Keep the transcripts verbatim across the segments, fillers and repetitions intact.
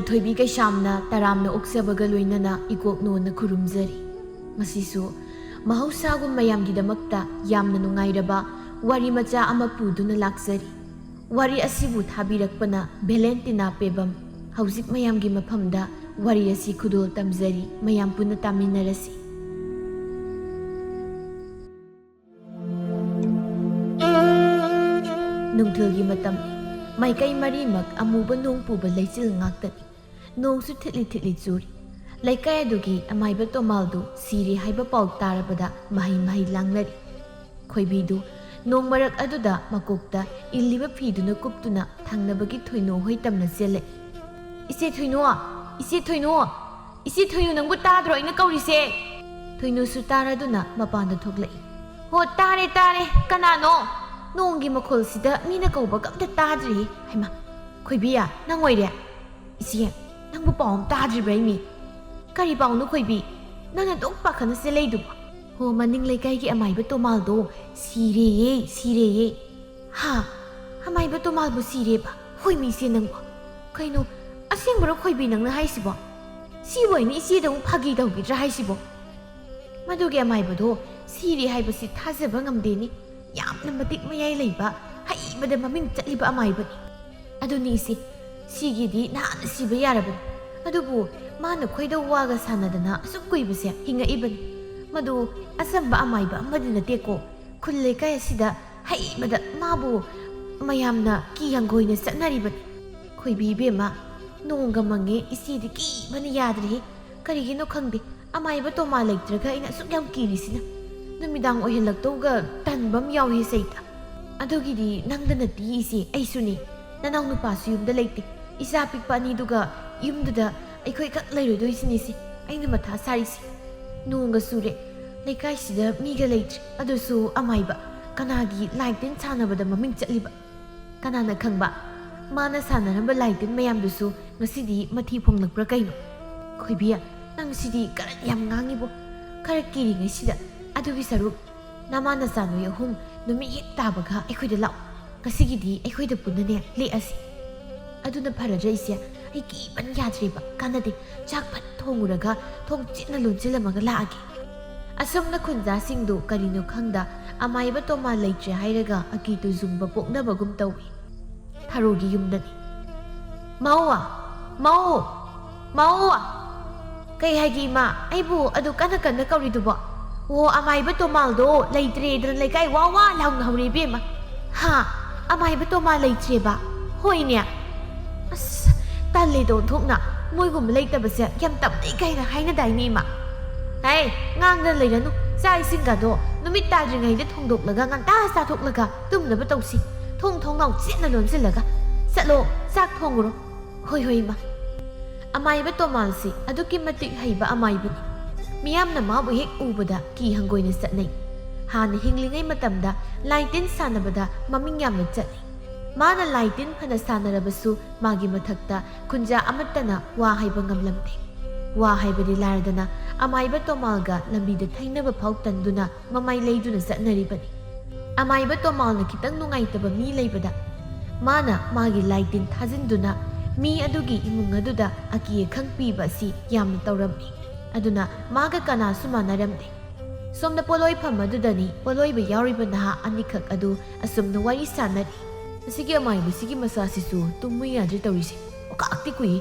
ꯊꯣꯏꯕꯤ ꯀꯩꯁꯥꯝꯅ ꯇꯔꯥꯝꯅ ꯑꯣꯛꯆꯕꯒ ꯂꯣꯏꯅꯅ ꯏꯀꯣꯛꯅꯣꯅ ꯈꯨꯔꯨꯝꯖꯔꯤ꯫ ꯉꯁꯤꯁꯨ ꯃꯍꯧꯁꯥꯒꯨꯝ ꯃꯌꯥꯝꯒꯤꯗꯃꯛꯇ ꯌꯥꯝꯅ ꯅꯨꯡꯉꯥꯏꯔꯕ ꯋꯥꯔꯤ ꯃꯆꯥ ꯑꯃ ꯄꯨꯗꯨꯅ ꯂꯥꯛꯆꯔꯤ꯫ ꯋꯥꯔꯤ ꯑꯁꯤꯕꯨ ꯊꯥꯕꯤꯔꯛꯄꯅ ꯚꯦꯂꯦꯟꯇꯤꯅꯥ ꯄꯦꯕꯝ꯫ ꯍꯧꯖꯤꯛ ꯃꯌꯥꯝꯒꯤ ꯃꯐꯝꯗ ꯋꯥꯔꯤ ꯑꯁꯤ ꯈꯨꯗꯣꯜ ꯇꯝꯖꯔꯤ, ꯃꯌꯥꯝ ꯄꯨꯟꯅ ꯇꯥꯃꯤꯟꯅꯔꯁꯤ꯫ ꯅꯨꯡꯊꯤꯜꯒꯤ ꯃꯇꯝꯅꯤ꯫ ꯃꯥꯏꯀꯩ ꯃꯔꯤꯃꯛ ꯑꯃꯨꯕ ꯅꯣꯡ ꯄꯨꯕ ꯂꯩꯆꯤꯜ ꯉꯥꯛꯇꯅꯤ꯫ ꯅꯣꯡꯁꯨ ꯊꯤꯠꯂꯤ ꯊꯤꯠꯂꯤ ꯆꯨꯔꯤ꯫ ꯂꯩꯀꯥꯏ ꯑꯗꯨꯒꯤ ꯑꯃꯥꯏꯕ ꯇꯣꯃꯥꯜꯗꯨ ꯁꯤꯔꯦ ꯍꯥꯏꯕ ꯄꯥꯎ ꯇꯥꯔꯕꯗ ꯃꯍꯩ ꯃꯍꯩ ꯂꯥꯡꯅꯔꯤ꯫ ꯈꯣꯏꯕꯤꯗꯨ ꯅꯣꯡ ꯃꯔꯛ ꯑꯗꯨꯗ ꯃꯀꯣꯛꯇ ꯏꯜꯂꯤꯕ ꯐꯤꯗꯨꯅ ꯀꯨꯞꯇꯨꯅ ꯊꯪꯅꯕꯒꯤ ꯊꯣꯏꯅꯣ ꯍꯣꯏ ꯇꯝꯅ ꯆꯦꯜꯂꯛꯏ꯫ "ꯏꯆꯦ ꯊꯣꯏꯅꯣ! ꯏꯆꯦ ꯊꯣꯏꯅꯣ! ꯏꯆꯦ ꯊꯣꯏꯅꯣ, ꯅꯪꯕꯨ ꯇꯥꯗ꯭ꯔꯣ ꯑꯩꯅ ꯀꯧꯔꯤꯁꯦ?" ꯊꯣꯏꯅꯣꯁꯨ ꯇꯥꯔꯗꯨꯅ ꯃꯄꯥꯟꯗ ꯊꯣꯛꯂꯛꯏ꯫ "ꯍꯣ, ꯇꯥꯔꯦ, ꯇꯥꯔꯦ꯫ ꯀꯅꯥꯅꯣ? ꯅꯣꯡꯒꯤ ꯃꯈꯣꯜꯁꯤꯗ ꯃꯤꯅ ꯀꯧꯕꯒ ꯑꯝꯇ ꯇꯥꯗ꯭ꯔꯤꯌꯦ꯫ ꯍꯩꯃꯥ, ꯈꯣꯏꯕꯤꯌꯥ, ꯅꯪ ꯑꯣꯏꯔꯦ? ꯏꯆꯦ, ꯅꯪꯕꯨ ꯄꯥꯎ ꯑꯃ ꯇꯥꯗ꯭ꯔꯤꯕ꯭ꯔꯥ ꯏꯃꯤ? ꯀꯔꯤ ꯄꯥꯎꯅꯣ ꯈꯣꯏꯕꯤ? ꯅꯪꯅ ꯑꯗꯨꯛ ꯄꯥꯈꯠꯅ ꯆꯦꯜꯂꯛꯏꯗꯨꯕꯣ?" "ꯍꯣ, ꯃꯅꯤꯡ ꯂꯩꯀꯥꯏꯒꯤ ꯑꯃꯥꯏꯕ ꯇꯣꯃꯥꯜꯗꯣ ꯁꯤꯔꯦꯌꯦ, ꯁꯤꯔꯦꯌꯦ꯫" "ꯍꯥ? ꯑꯃꯥꯏꯕ ꯇꯣꯃꯥꯜꯕꯨ ꯁꯤꯔꯦꯕ? ꯍꯣꯏ ꯃꯤ ꯏꯆꯦ ꯅꯪꯕꯣ꯫ ꯀꯩꯅꯣ, ꯑꯁꯦꯡꯕꯔꯣ ꯈꯣꯏꯕꯤ ꯅꯪꯅ ꯍꯥꯏꯁꯤꯕꯣ? ꯁꯤꯕꯨ ꯑꯩꯅ ꯏꯆꯦꯗ ꯑꯃꯨꯛ ꯐꯥꯒꯤ ꯇꯧꯈꯤꯗ꯭ꯔꯥ ꯍꯥꯏꯁꯤꯕꯣ?" "ꯃꯗꯨꯒꯤ ꯑꯃꯥꯏꯕꯗꯣ ꯁꯤꯔꯦ ꯍꯥꯏꯕꯁꯤ ꯊꯥꯖꯕ ꯉꯝꯗꯦꯅꯦ꯫ ꯌꯥꯝꯅ ꯃꯇꯤꯛ ꯃꯌꯥꯏ ꯂꯩꯕ, ꯍꯩꯕꯗ ꯃꯃꯤꯡ ꯆꯠꯂꯤꯕ ꯑꯃꯥꯏꯕꯅꯤ꯫ ꯑꯗꯨꯅꯤ ꯏꯆꯦ, ꯁꯤꯒꯤꯗꯤ ꯅꯍꯥꯟꯅ ꯁꯤꯕ ꯌꯥꯔꯕꯅꯤ꯫ ꯑꯗꯨꯕꯨ ꯃꯥꯅ ꯈꯣꯏꯗꯧ ꯋꯥꯒ ꯁꯥꯟꯅꯗꯅ ꯑꯁꯨꯛ ꯀꯨꯏꯕꯁꯦ ꯍꯤꯡꯉꯛꯏꯕꯅꯤ꯫ ꯃꯗꯨ ꯑꯆꯝꯕ ꯑꯃꯥꯏꯕ ꯑꯃꯗꯤ ꯅꯠꯇꯦꯀꯣ꯫ ꯈꯨꯜ ꯂꯩꯀꯥꯏ ꯑꯁꯤꯗ ꯍꯩꯕꯗ ꯃꯥꯕꯨ ꯃꯌꯥꯝꯅ ꯀꯤ ꯍꯪꯒꯣꯏꯅ ꯆꯠꯅꯔꯤꯕꯅꯤ꯫ ꯈꯣꯏꯕꯤ ꯏꯕꯦꯝꯃ, ꯅꯣꯡꯒ ꯃꯪꯉꯦ, ꯏꯆꯦꯗꯤ ꯀꯤꯕꯅ ꯌꯥꯗ꯭ꯔꯦꯍꯦ꯫ ꯀꯔꯤꯒꯤꯅꯣ ꯈꯪꯗꯦ, ꯑꯃꯥꯏꯕ ꯇꯣꯃꯥ ꯂꯩꯇ꯭ꯔꯒ ꯑꯩꯅ ꯑꯁꯨꯛ ꯌꯥꯝ ꯀꯤꯔꯤꯁꯤꯅ꯫ ꯅꯨꯃꯤꯗꯥꯡ ꯑꯣꯏꯍꯜꯂꯛꯇꯧꯒ ꯇꯟꯕ ꯑꯃ ꯌꯥꯎꯏ ꯁꯩꯇ꯫ ꯑꯗꯨꯒꯤꯗꯤ ꯅꯪꯗ ꯅꯠꯇꯦ ꯏꯆꯦ, ꯑꯩꯁꯨꯅꯤ꯫ ꯅꯅꯥꯎ ꯅꯨꯄꯥꯁꯨ ꯌꯨꯝꯗ ꯂꯩꯇꯦ꯫ ꯏꯆꯥ ꯄꯤꯛꯄ ꯑꯅꯤꯗꯨꯒ ꯌꯨꯝꯗꯨꯗ ꯑꯩꯈꯣꯏ ꯈꯛ ꯂꯩꯔꯨꯗꯣꯏꯁꯤꯅꯤꯁꯦ ꯑꯩꯅ ꯃꯊꯥ ꯁꯥꯔꯤꯁꯦ꯫ ꯅꯣꯡꯒ ꯆꯨꯔꯦ, ꯂꯩꯀꯥꯏꯁꯤꯗ ꯃꯤꯒ ꯂꯩꯇ꯭ꯔꯦ꯫ ꯑꯗꯨꯁꯨ ꯑꯃꯥꯏꯕ, ꯀꯅꯥꯒꯤ ꯂꯥꯏ ꯇꯤꯟ ꯁꯥꯟꯅꯕꯗ ꯃꯃꯤꯡ ꯆꯠꯂꯤꯕ? ꯀꯅꯥꯅ ꯈꯪꯕ, ꯃꯥꯅ ꯁꯥꯟꯅꯔꯝꯕ ꯂꯥꯏ ꯇꯤꯟ ꯃꯌꯥꯝꯗꯨꯁꯨ ꯉꯁꯤꯗꯤ ꯃꯊꯤ ꯐꯣꯡꯂꯛꯄ꯭ꯔꯥ ꯀꯩꯅꯣ?" "ꯈꯣꯏꯕꯤ, ꯅꯪ ꯁꯤꯗꯤ ꯀꯔꯟ ꯌꯥꯝ ꯉꯥꯡꯉꯤꯕꯣ꯫ ꯈꯔ ꯀꯤꯔꯤꯉꯩꯁꯤꯗ꯫ ꯑꯗꯨꯒꯤ ꯁꯔꯨꯛ, ꯅꯃꯥ ꯅꯆꯥ ꯅꯣꯏ ꯑꯍꯨꯝ ꯅꯨꯃꯤꯠ ꯍꯦꯛ ꯇꯥꯕꯒ ꯑꯩꯈꯣꯏꯗ ꯂꯥꯛꯑꯣ꯫ ꯉꯁꯤꯒꯤꯗꯤ ꯑꯩꯈꯣꯏꯗ ꯄꯨꯟꯅꯅꯦ ꯂꯦꯛꯑꯁꯤ꯫ ꯑꯗꯨꯅ ꯐꯔꯗ꯭ꯔꯥ ꯏꯆꯦ? ꯑꯩ ꯀꯤꯕꯅ ꯌꯥꯗ꯭ꯔꯦꯕ꯫ ꯀꯥꯟꯅꯗꯦ, ꯆꯥꯛ ꯐꯠ ꯊꯣꯡꯉꯨꯔꯒ ꯊꯣꯡ ꯆꯤꯟꯅ ꯂꯣꯟꯁꯤꯜꯂꯝꯃꯒ ꯂꯥꯛꯑꯒꯦ꯫ ꯑꯁꯨꯝꯅ ꯈꯨꯟꯖꯥꯁꯤꯡꯗꯨ ꯀꯔꯤꯅꯣ ꯈꯪꯗ ꯑꯃꯥꯏꯕ ꯇꯣꯃꯥ ꯂꯩꯇ꯭ꯔꯦ ꯍꯥꯏꯔꯒ ꯑꯀꯤ ꯇꯨꯖꯨꯡꯕ ꯄꯣꯛꯅꯕꯒꯨꯝ ꯇꯧꯏ꯫ ꯊꯔꯣꯒꯤ ꯌꯨꯝꯗꯅꯤ꯫ "ꯃꯥꯎꯋꯥ! ꯃꯥꯎ! ꯃꯥꯎꯋꯥ!" "ꯀꯩ ꯍꯥꯏꯒꯦ ꯏꯃꯥ? ꯑꯩꯕꯨ ꯑꯗꯨ ꯀꯟꯅ ꯀꯟꯅ ꯀꯧꯔꯤꯗꯨꯕꯣ?" "ꯑꯣ, ꯑꯃꯥꯏꯕ ꯇꯣꯃꯥꯜꯗꯣ ꯂꯩꯇ꯭ꯔꯦꯗꯅ ꯂꯩꯀꯥꯏ ꯋꯥ ꯋꯥ ꯂꯥꯎꯅꯍꯧꯔꯦ ꯏꯕꯦꯝꯃ꯫" "ꯍꯥ? ꯑꯃꯥꯏꯕ ꯇꯣꯃꯥꯜ ꯂꯩꯇ꯭ꯔꯦꯕ?" "ꯍꯣꯏꯅꯦ꯫ ꯑꯁ, ꯇꯜꯂꯦꯗ ꯑꯣꯟꯊꯣꯛꯅ꯫ ꯃꯣꯏꯒꯨꯝꯕ ꯂꯩꯇꯕꯁꯦ ꯌꯥꯝ ꯇꯞꯅꯩ ꯀꯥꯏꯅ ꯍꯥꯏꯅꯗꯥꯏꯅꯦ ꯏꯃꯥ?" "ꯍꯥꯏ, ꯉꯥꯡꯗꯅ ꯂꯩꯔꯅꯨ꯫ ꯆꯥꯛ ꯏꯁꯤꯡꯒꯗꯣ ꯅꯨꯃꯤꯠ ꯇꯥꯗ꯭ꯔꯤꯉꯩꯗ ꯊꯣꯡꯗꯣꯛꯂꯒ ꯉꯟꯇꯥ ꯆꯥꯊꯣꯛꯂꯒ ꯇꯨꯝꯅꯕ ꯇꯧꯁꯤ꯫ ꯊꯣꯡ ꯊꯣꯡꯅꯥꯎ ꯆꯦꯠꯅ ꯂꯣꯟꯁꯤꯜꯂꯒ꯫ ꯆꯠꯂꯣ, ꯆꯥꯛ ꯊꯣꯡꯉꯨꯔꯣ꯫" "ꯍꯣꯏ, ꯍꯣꯏ, ꯏꯃꯥ꯫" ꯑꯃꯥꯏꯕ ꯇꯣꯃꯥꯜꯁꯤ ꯑꯗꯨꯛꯀꯤ ꯃꯇꯤꯛ ꯍꯩꯕ ꯑꯃꯥꯏꯕꯅꯤ꯫ ꯃꯤꯌꯥꯝꯅ ꯃꯥꯕꯨ ꯍꯦꯛ ꯎꯕꯗ ꯀꯤ ꯍꯪꯒꯣꯏꯅ ꯆꯠꯅꯩ꯫ ꯍꯥꯟꯅ ꯍꯤꯡꯂꯤꯉꯩ ꯃꯇꯝꯗ ꯂꯥꯏ ꯇꯤꯟ ꯁꯥꯟꯅꯕꯗ ꯃꯃꯤꯡ ꯌꯥꯝꯅ ꯆꯠꯂꯤ꯫ ꯃꯥꯅ ꯂꯥꯏ ꯇꯤꯟ ꯐꯅ ꯁꯥꯟꯅꯔꯕꯁꯨ ꯃꯥꯒꯤ ꯃꯊꯛꯇ ꯈꯨꯟꯖꯥ ꯑꯃꯠꯇꯅ ꯋꯥ ꯍꯥꯏꯕ ꯉꯝꯂꯝꯗꯦ꯫ ꯋꯥ ꯍꯥꯏꯕꯗꯤ ꯂꯥꯏꯔꯗꯅ ꯑꯃꯥꯏꯕ ꯇꯣꯃꯥꯜꯒ ꯂꯝꯕꯤꯗ ꯊꯩꯅꯕ ꯐꯥꯎ ꯇꯟꯗꯨꯅ ꯃꯃꯥꯏ ꯂꯩꯗꯨꯅ ꯆꯠꯅꯔꯤꯕꯅꯤ꯫ ꯑꯃꯥꯏꯕ ꯇꯣꯃꯥꯜꯅ ꯈꯤꯇꯪ ꯅꯨꯡꯉꯥꯏꯇꯕ ꯃꯤ ꯂꯩꯕꯗ ꯃꯥꯅ ꯃꯥꯒꯤ ꯂꯥꯏ ꯇꯤꯟ ꯊꯥꯖꯤꯟꯗꯨꯅ ꯃꯤ ꯑꯗꯨꯒꯤ ꯏꯃꯨꯡ ꯑꯗꯨꯗ ꯑꯀꯤ ꯑꯈꯪ ꯄꯤꯕ ꯑꯁꯤ ꯌꯥꯝꯅ ꯇꯧꯔꯝꯃꯤ꯫ ꯑꯗꯨꯅ ꯃꯥꯒ ꯀꯅꯥꯁꯨ ꯃꯥꯟꯅꯔꯝꯗꯦ꯫ ꯁꯣꯝꯗ ꯄꯣꯠꯂꯣꯏꯐꯝ ꯑꯗꯨꯗꯅꯤ ꯄꯣꯠꯂꯣꯏꯕ ꯌꯥꯎꯔꯤꯕ ꯅꯍꯥ ꯑꯅꯤꯈꯛ ꯑꯗꯨ ꯑꯁꯨꯝꯅ ꯋꯥꯔꯤ ꯁꯥꯟꯅꯔꯤ꯫ "ꯃꯁꯤꯒꯤ ꯑꯃꯥꯏꯕꯁꯤꯒꯤ ꯃꯆꯥꯁꯤꯁꯨ ꯇꯨꯝꯃꯨ ꯌꯥꯗ꯭ꯔꯦ ꯇꯧꯔꯤꯁꯦ꯫ ꯑꯣꯀꯥꯛꯇꯤ ꯀꯨꯏ꯫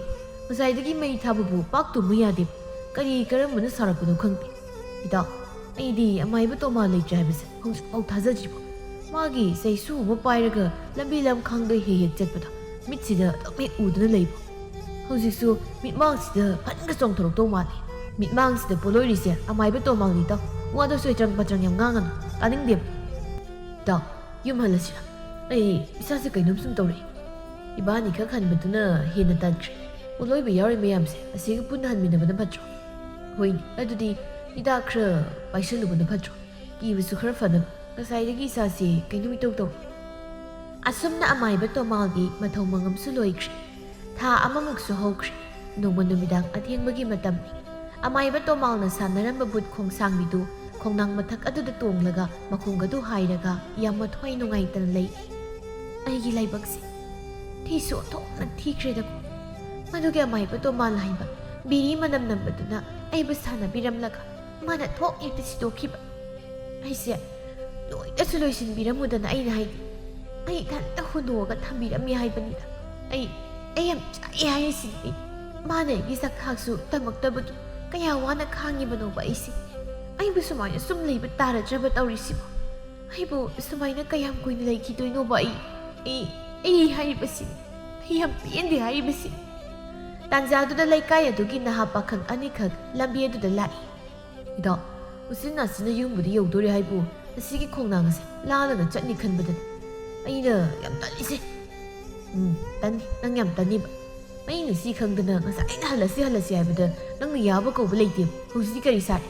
ꯉꯁꯥꯏꯗꯒꯤ ꯃꯩ ꯊꯥꯕꯕꯨ ꯄꯥꯛ ꯇꯨꯝꯃꯨ ꯌꯥꯗꯦ꯫ ꯀꯔꯤ ꯀꯔꯝꯕꯅ ꯁꯥꯔꯛꯄꯅꯣ ꯈꯪꯗꯦ꯫ ꯏꯇꯥꯎ, ꯑꯩꯗꯤ ꯑꯃꯥꯏꯕ ꯇꯣꯃꯥ ꯂꯩꯇ꯭ꯔꯦ ꯍꯥꯏꯕꯁꯦ ꯍꯧꯖꯤꯛꯐꯥꯎ ꯊꯥꯖꯗ꯭ꯔꯤꯕꯣ꯫ ꯃꯥꯒꯤ ꯆꯩꯁꯨ ꯑꯃ ꯄꯥꯏꯔꯒ ꯂꯝꯕꯤ ꯂꯝꯈꯥꯡꯗ ꯍꯦꯛ ꯍꯦꯛ ꯆꯠꯄꯗꯣ ꯃꯤꯠꯁꯤꯗ ꯑꯗꯨꯝ ꯍꯦꯛ ꯎꯗꯨꯅ ꯂꯩꯕ꯫ ꯍꯧꯖꯤꯛꯁꯨ ꯃꯤꯠꯃꯥꯡꯁꯤꯗ ꯐꯖꯅ ꯆꯣꯡꯊꯣꯔꯛꯇꯧ ꯃꯥꯜꯂꯤ꯫ ꯃꯤꯠꯃꯥꯡꯁꯤꯗ ꯄꯣꯠꯂꯣꯏꯔꯤꯁꯦ ꯑꯃꯥꯏꯕ ꯇꯣꯃꯥꯜꯅꯤ ꯏꯇꯥꯎ꯫ ꯋꯥꯗꯣ ꯁꯣꯏꯇ꯭ꯔꯪ ꯄꯇ꯭ꯔꯪ ꯌꯥꯝ ꯉꯥꯡꯒꯅꯨ꯫ ꯇꯥꯅꯤꯡꯗꯦꯕ꯫ ꯏꯇꯥꯎ, ꯌꯨꯝ ꯍꯜꯂꯁꯤꯔ? ꯑꯩ ꯏꯁꯥꯁꯦ ꯀꯩꯅꯣꯝ ꯁꯨꯝ ꯇꯧꯔꯛꯑꯦ꯫ ꯏꯕꯥꯅꯤ ꯈꯛ ꯍꯟꯕꯗꯨꯅ ꯍꯦꯟꯅ ꯇꯟꯈ꯭ꯔꯦ꯫ ꯄꯣꯠꯂꯣꯏꯕ ꯌꯥꯎꯔꯤ ꯃꯌꯥꯝꯁꯦ ꯑꯁꯤꯒ ꯄꯨꯟꯅ ꯍꯟꯃꯤꯟꯅꯕꯅ ꯐꯠꯇ꯭ꯔꯣ? ꯍꯣꯏꯅꯦ, ꯑꯗꯨꯗꯤ ꯍꯤꯗꯥꯛ ꯈꯔ ꯄꯥꯏꯁꯜꯂꯨꯕꯅ ꯐꯠꯇ꯭ꯔꯣ? ꯀꯤꯕꯁꯨ ꯈꯔ ꯐꯅꯕ꯫ ꯉꯁꯥꯏꯗꯒꯤ ꯏꯁꯥꯁꯦ ꯀꯩꯅꯣꯝ ꯏꯇꯧ ꯇꯧꯏ꯫ ꯑꯁꯨꯝꯅ ꯑꯃꯥꯏꯕ ꯇꯣꯃꯥꯜꯒꯤ ꯃꯊꯧ ꯃꯉꯝꯁꯨ ꯂꯣꯏꯈ꯭ꯔꯦ꯫ ꯊꯥ ꯑꯃꯃꯨꯛꯁꯨ ꯍꯧꯈ꯭ꯔꯦ꯫ ꯅꯣꯡꯃ ꯅꯨꯃꯤꯗꯥꯡ ꯑꯊꯦꯡꯕꯒꯤ ꯃꯇꯝꯅꯤ꯫ ꯑꯃꯥꯏꯕ ꯇꯣꯃꯥꯜꯅ ꯁꯥꯟꯅꯔꯝꯕ ꯕꯨꯠ ꯈꯣꯡꯁꯥꯡꯕꯤꯗꯨ ꯈꯣꯡꯅꯥꯡ ꯃꯊꯛ ꯑꯗꯨꯗ ꯇꯣꯡꯂꯒ ꯃꯈꯣꯡꯒꯗꯨ ꯍꯥꯏꯔꯒ ꯌꯥꯝ ꯃꯊ꯭ꯋꯥꯏ ꯅꯨꯡꯉꯥꯏꯇꯅ ꯂꯩ꯫ "ꯑꯩꯒꯤ ꯂꯥꯏꯕꯛꯁꯦ ꯊꯤꯁꯨ ꯑꯣꯟꯊꯣꯛꯅ ꯊꯤꯈ꯭ꯔꯦꯗꯀꯣ꯫ ꯃꯗꯨꯒꯤ ꯑꯃꯥꯏꯕ ꯇꯣꯃꯥꯜ ꯍꯥꯏꯕ ꯕꯤꯔꯤ ꯃꯅꯝ ꯅꯝꯕꯗꯨꯅ ꯑꯩꯕꯨ ꯁꯥꯟꯅꯕꯤꯔꯝꯂꯒ ꯃꯥꯅ ꯊꯣꯛ ꯍꯦꯛꯇ ꯁꯤꯗꯣꯛꯈꯤꯕ꯫ ꯑꯩꯁꯦ ꯂꯣꯏꯅꯁꯨ ꯂꯣꯏꯁꯤꯟꯕꯤꯔꯝꯃꯨꯗꯅ ꯑꯩꯅ ꯍꯥꯏꯗꯤ, ꯑꯩ ꯏꯊꯟꯇ ꯍꯨꯟꯗꯣꯛꯑꯒ ꯊꯝꯕꯤꯔꯝꯃꯤ ꯍꯥꯏꯕꯅꯤꯗ꯫ ꯑꯩ, ꯑꯩ ꯌꯥꯝ ꯆꯥꯛꯑꯦ ꯍꯥꯏꯔꯤꯁꯤꯅꯤ꯫ ꯃꯥꯅ ꯑꯩꯒꯤ ꯆꯥꯛꯊꯥꯛꯁꯨ ꯇꯝꯃꯛꯇꯕꯒꯤ ꯀꯌꯥ ꯋꯥꯅ ꯈꯥꯡꯉꯤꯕꯅꯣꯕ ꯑꯩꯁꯦ꯫ ꯑꯩꯕꯨ ꯁꯨꯃꯥꯏꯅ ꯁꯨꯝ ꯂꯩꯕ ꯇꯥꯔꯗ꯭ꯔꯕ ꯇꯧꯔꯤꯁꯤꯕꯣ? ꯑꯩꯕꯨ ꯁꯨꯃꯥꯏꯅ ꯀꯌꯥꯝ ꯀꯨꯏꯅ ꯂꯩꯈꯤꯗꯣꯏꯅꯣꯕ? ꯑꯩ, ꯑꯩ, ꯑꯩ ꯍꯥꯏꯔꯤꯕꯁꯤꯅꯤ꯫ ꯑꯩ ꯌꯥꯝ ꯄꯦꯟꯗꯦ ꯍꯥꯏꯔꯤꯕꯁꯤꯅꯤ꯫ ꯇꯥꯟꯖꯥꯗꯨꯗ ꯂꯩꯀꯥꯏ ꯑꯗꯨꯒꯤ ꯅꯍꯥ ꯄꯥꯈꯪ ꯑꯅꯤꯈꯛ ꯂꯝꯕꯤ ꯑꯗꯨꯗ ꯂꯥꯛꯏ꯫ ꯏꯇꯥꯎ, ꯎꯆꯤꯟ ꯅꯥꯆꯤꯟꯅ ꯌꯨꯝꯕꯨꯗꯤ ꯌꯧꯗꯣꯔꯦ ꯍꯥꯏꯕꯨ, ꯉꯁꯤꯒꯤ ꯈꯣꯡꯅꯥꯡ ꯑꯁꯦ ꯂꯥꯜꯂꯒ ꯆꯠꯅꯤ ꯈꯟꯕꯗꯅꯤ ꯑꯩꯅ ꯌꯥꯝ ꯇꯜꯂꯤꯁꯦ꯫ ꯎꯝ, ꯇꯟꯅꯤ, ꯅꯪ ꯌꯥꯝ ꯇꯟꯅꯤꯕ꯫ ꯑꯩ ꯉꯁꯤ ꯈꯪꯗꯅ ꯉꯁꯥꯏꯅ ꯍꯜꯂꯁꯤ ꯍꯜꯂꯁꯤ ꯍꯥꯏꯕꯗ ꯅꯪꯅ ꯌꯥꯕ ꯀꯧꯕ ꯂꯩꯇꯦꯕ꯫ ꯍꯧꯖꯤꯛꯇꯤ ꯀꯔꯤ ꯁꯥꯔꯦ?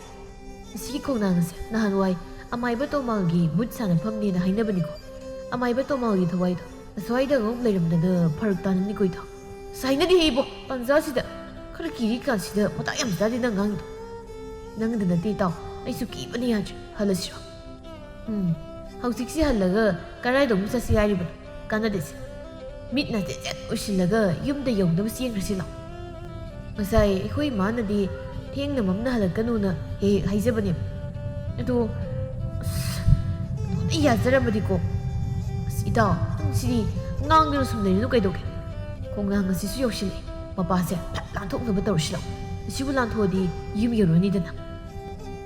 ꯉꯁꯤꯒꯤ ꯈꯣꯡꯅꯥꯡ ꯑꯁꯦ ꯅꯍꯥꯟꯋꯥꯏ ꯑꯃꯥꯏꯕ ꯇꯣꯃꯥꯜꯒꯤ ꯕꯨꯠ ꯁꯥꯟꯅꯐꯝꯅꯦꯅ ꯍꯥꯏꯅꯕꯅꯤꯀꯣ꯫ ꯑꯃꯥꯏꯕ ꯇꯣꯃꯥꯜꯒꯤ ꯊꯋꯥꯏꯗꯣ ꯑꯁ꯭ꯋꯥꯏꯗ ꯑꯃꯨꯛ ꯂꯩꯔꯝꯗꯅ ꯐꯔꯛ ꯇꯥꯅꯅꯤꯀꯣ ꯏꯇꯥꯎ꯫ ꯁꯥꯏꯅꯗꯦꯍꯦ ꯏꯕꯣ, ꯇꯥꯟꯖꯥꯁꯤꯗ꯫ ꯈꯔ ꯀꯤꯔꯤ ꯀꯥꯟꯁꯤꯗ ꯃꯇꯥ ꯌꯥꯝ ꯆꯥꯗꯦ ꯅꯪ ꯉꯥꯡꯉꯤꯗꯣ꯫ ꯅꯪꯗ ꯅꯠꯇꯦ ꯏꯇꯥꯎ, ꯑꯩꯁꯨ ꯀꯤꯕꯅ ꯌꯥꯗ꯭ꯔꯦ꯫ ꯍꯜꯂꯁꯤꯔꯣ? ꯎꯝ, ꯍꯧꯖꯤꯛꯁꯤ ꯍꯜꯂꯒ ꯀꯗꯥꯏꯗ ꯑꯃꯨꯛ ꯆꯠꯁꯤ ꯍꯥꯏꯔꯤꯕꯅꯣ? ꯀꯥꯟꯅꯗꯦꯁꯦ꯫ ꯃꯤꯠ ꯅꯥꯆꯦꯠ ꯆꯦꯠ ꯎꯏꯁꯤꯜꯂꯒ ꯌꯨꯝꯗ ꯌꯧꯅꯕ ꯆꯦꯟꯈ꯭ꯔꯁꯤ ꯂꯥꯎ꯫ ꯉꯁꯥꯏ ꯑꯩꯈꯣꯏ ꯏꯃꯥꯅꯗꯤ ꯊꯦꯡꯅ ꯃꯝꯅ ꯍꯜꯂꯛꯀꯅꯨꯅ ꯍꯦꯛ ꯍꯦꯛ ꯍꯥꯏꯖꯕꯅꯦꯕ꯫ ꯑꯗꯣ, ꯑꯁ, ꯂꯣꯏꯅ ꯌꯥꯖꯔꯝꯃꯗꯤꯀꯣ꯫ ꯑꯁ, ꯏꯇꯥꯎ, ꯅꯪ ꯁꯤꯗꯤ ꯉꯥꯡꯗꯨꯅ ꯁꯨꯝ ꯂꯩꯔꯤꯗꯣ ꯀꯩꯗꯧꯒꯦ? ꯈꯣꯡꯅꯥꯡ ꯑꯁꯤꯁꯨ ꯌꯧꯁꯤꯜꯂꯛꯑꯦ꯫ ꯃꯄꯥꯁꯦ ꯐꯠ ꯂꯥꯟꯊꯣꯛꯅꯕ ꯇꯧꯔꯁꯤ ꯂꯥꯎ꯫ ꯑꯁꯤꯕꯨ ꯂꯥꯟꯊꯣꯛꯑꯗꯤ ꯌꯨꯝ ꯌꯧꯔꯅꯤꯗꯅ꯫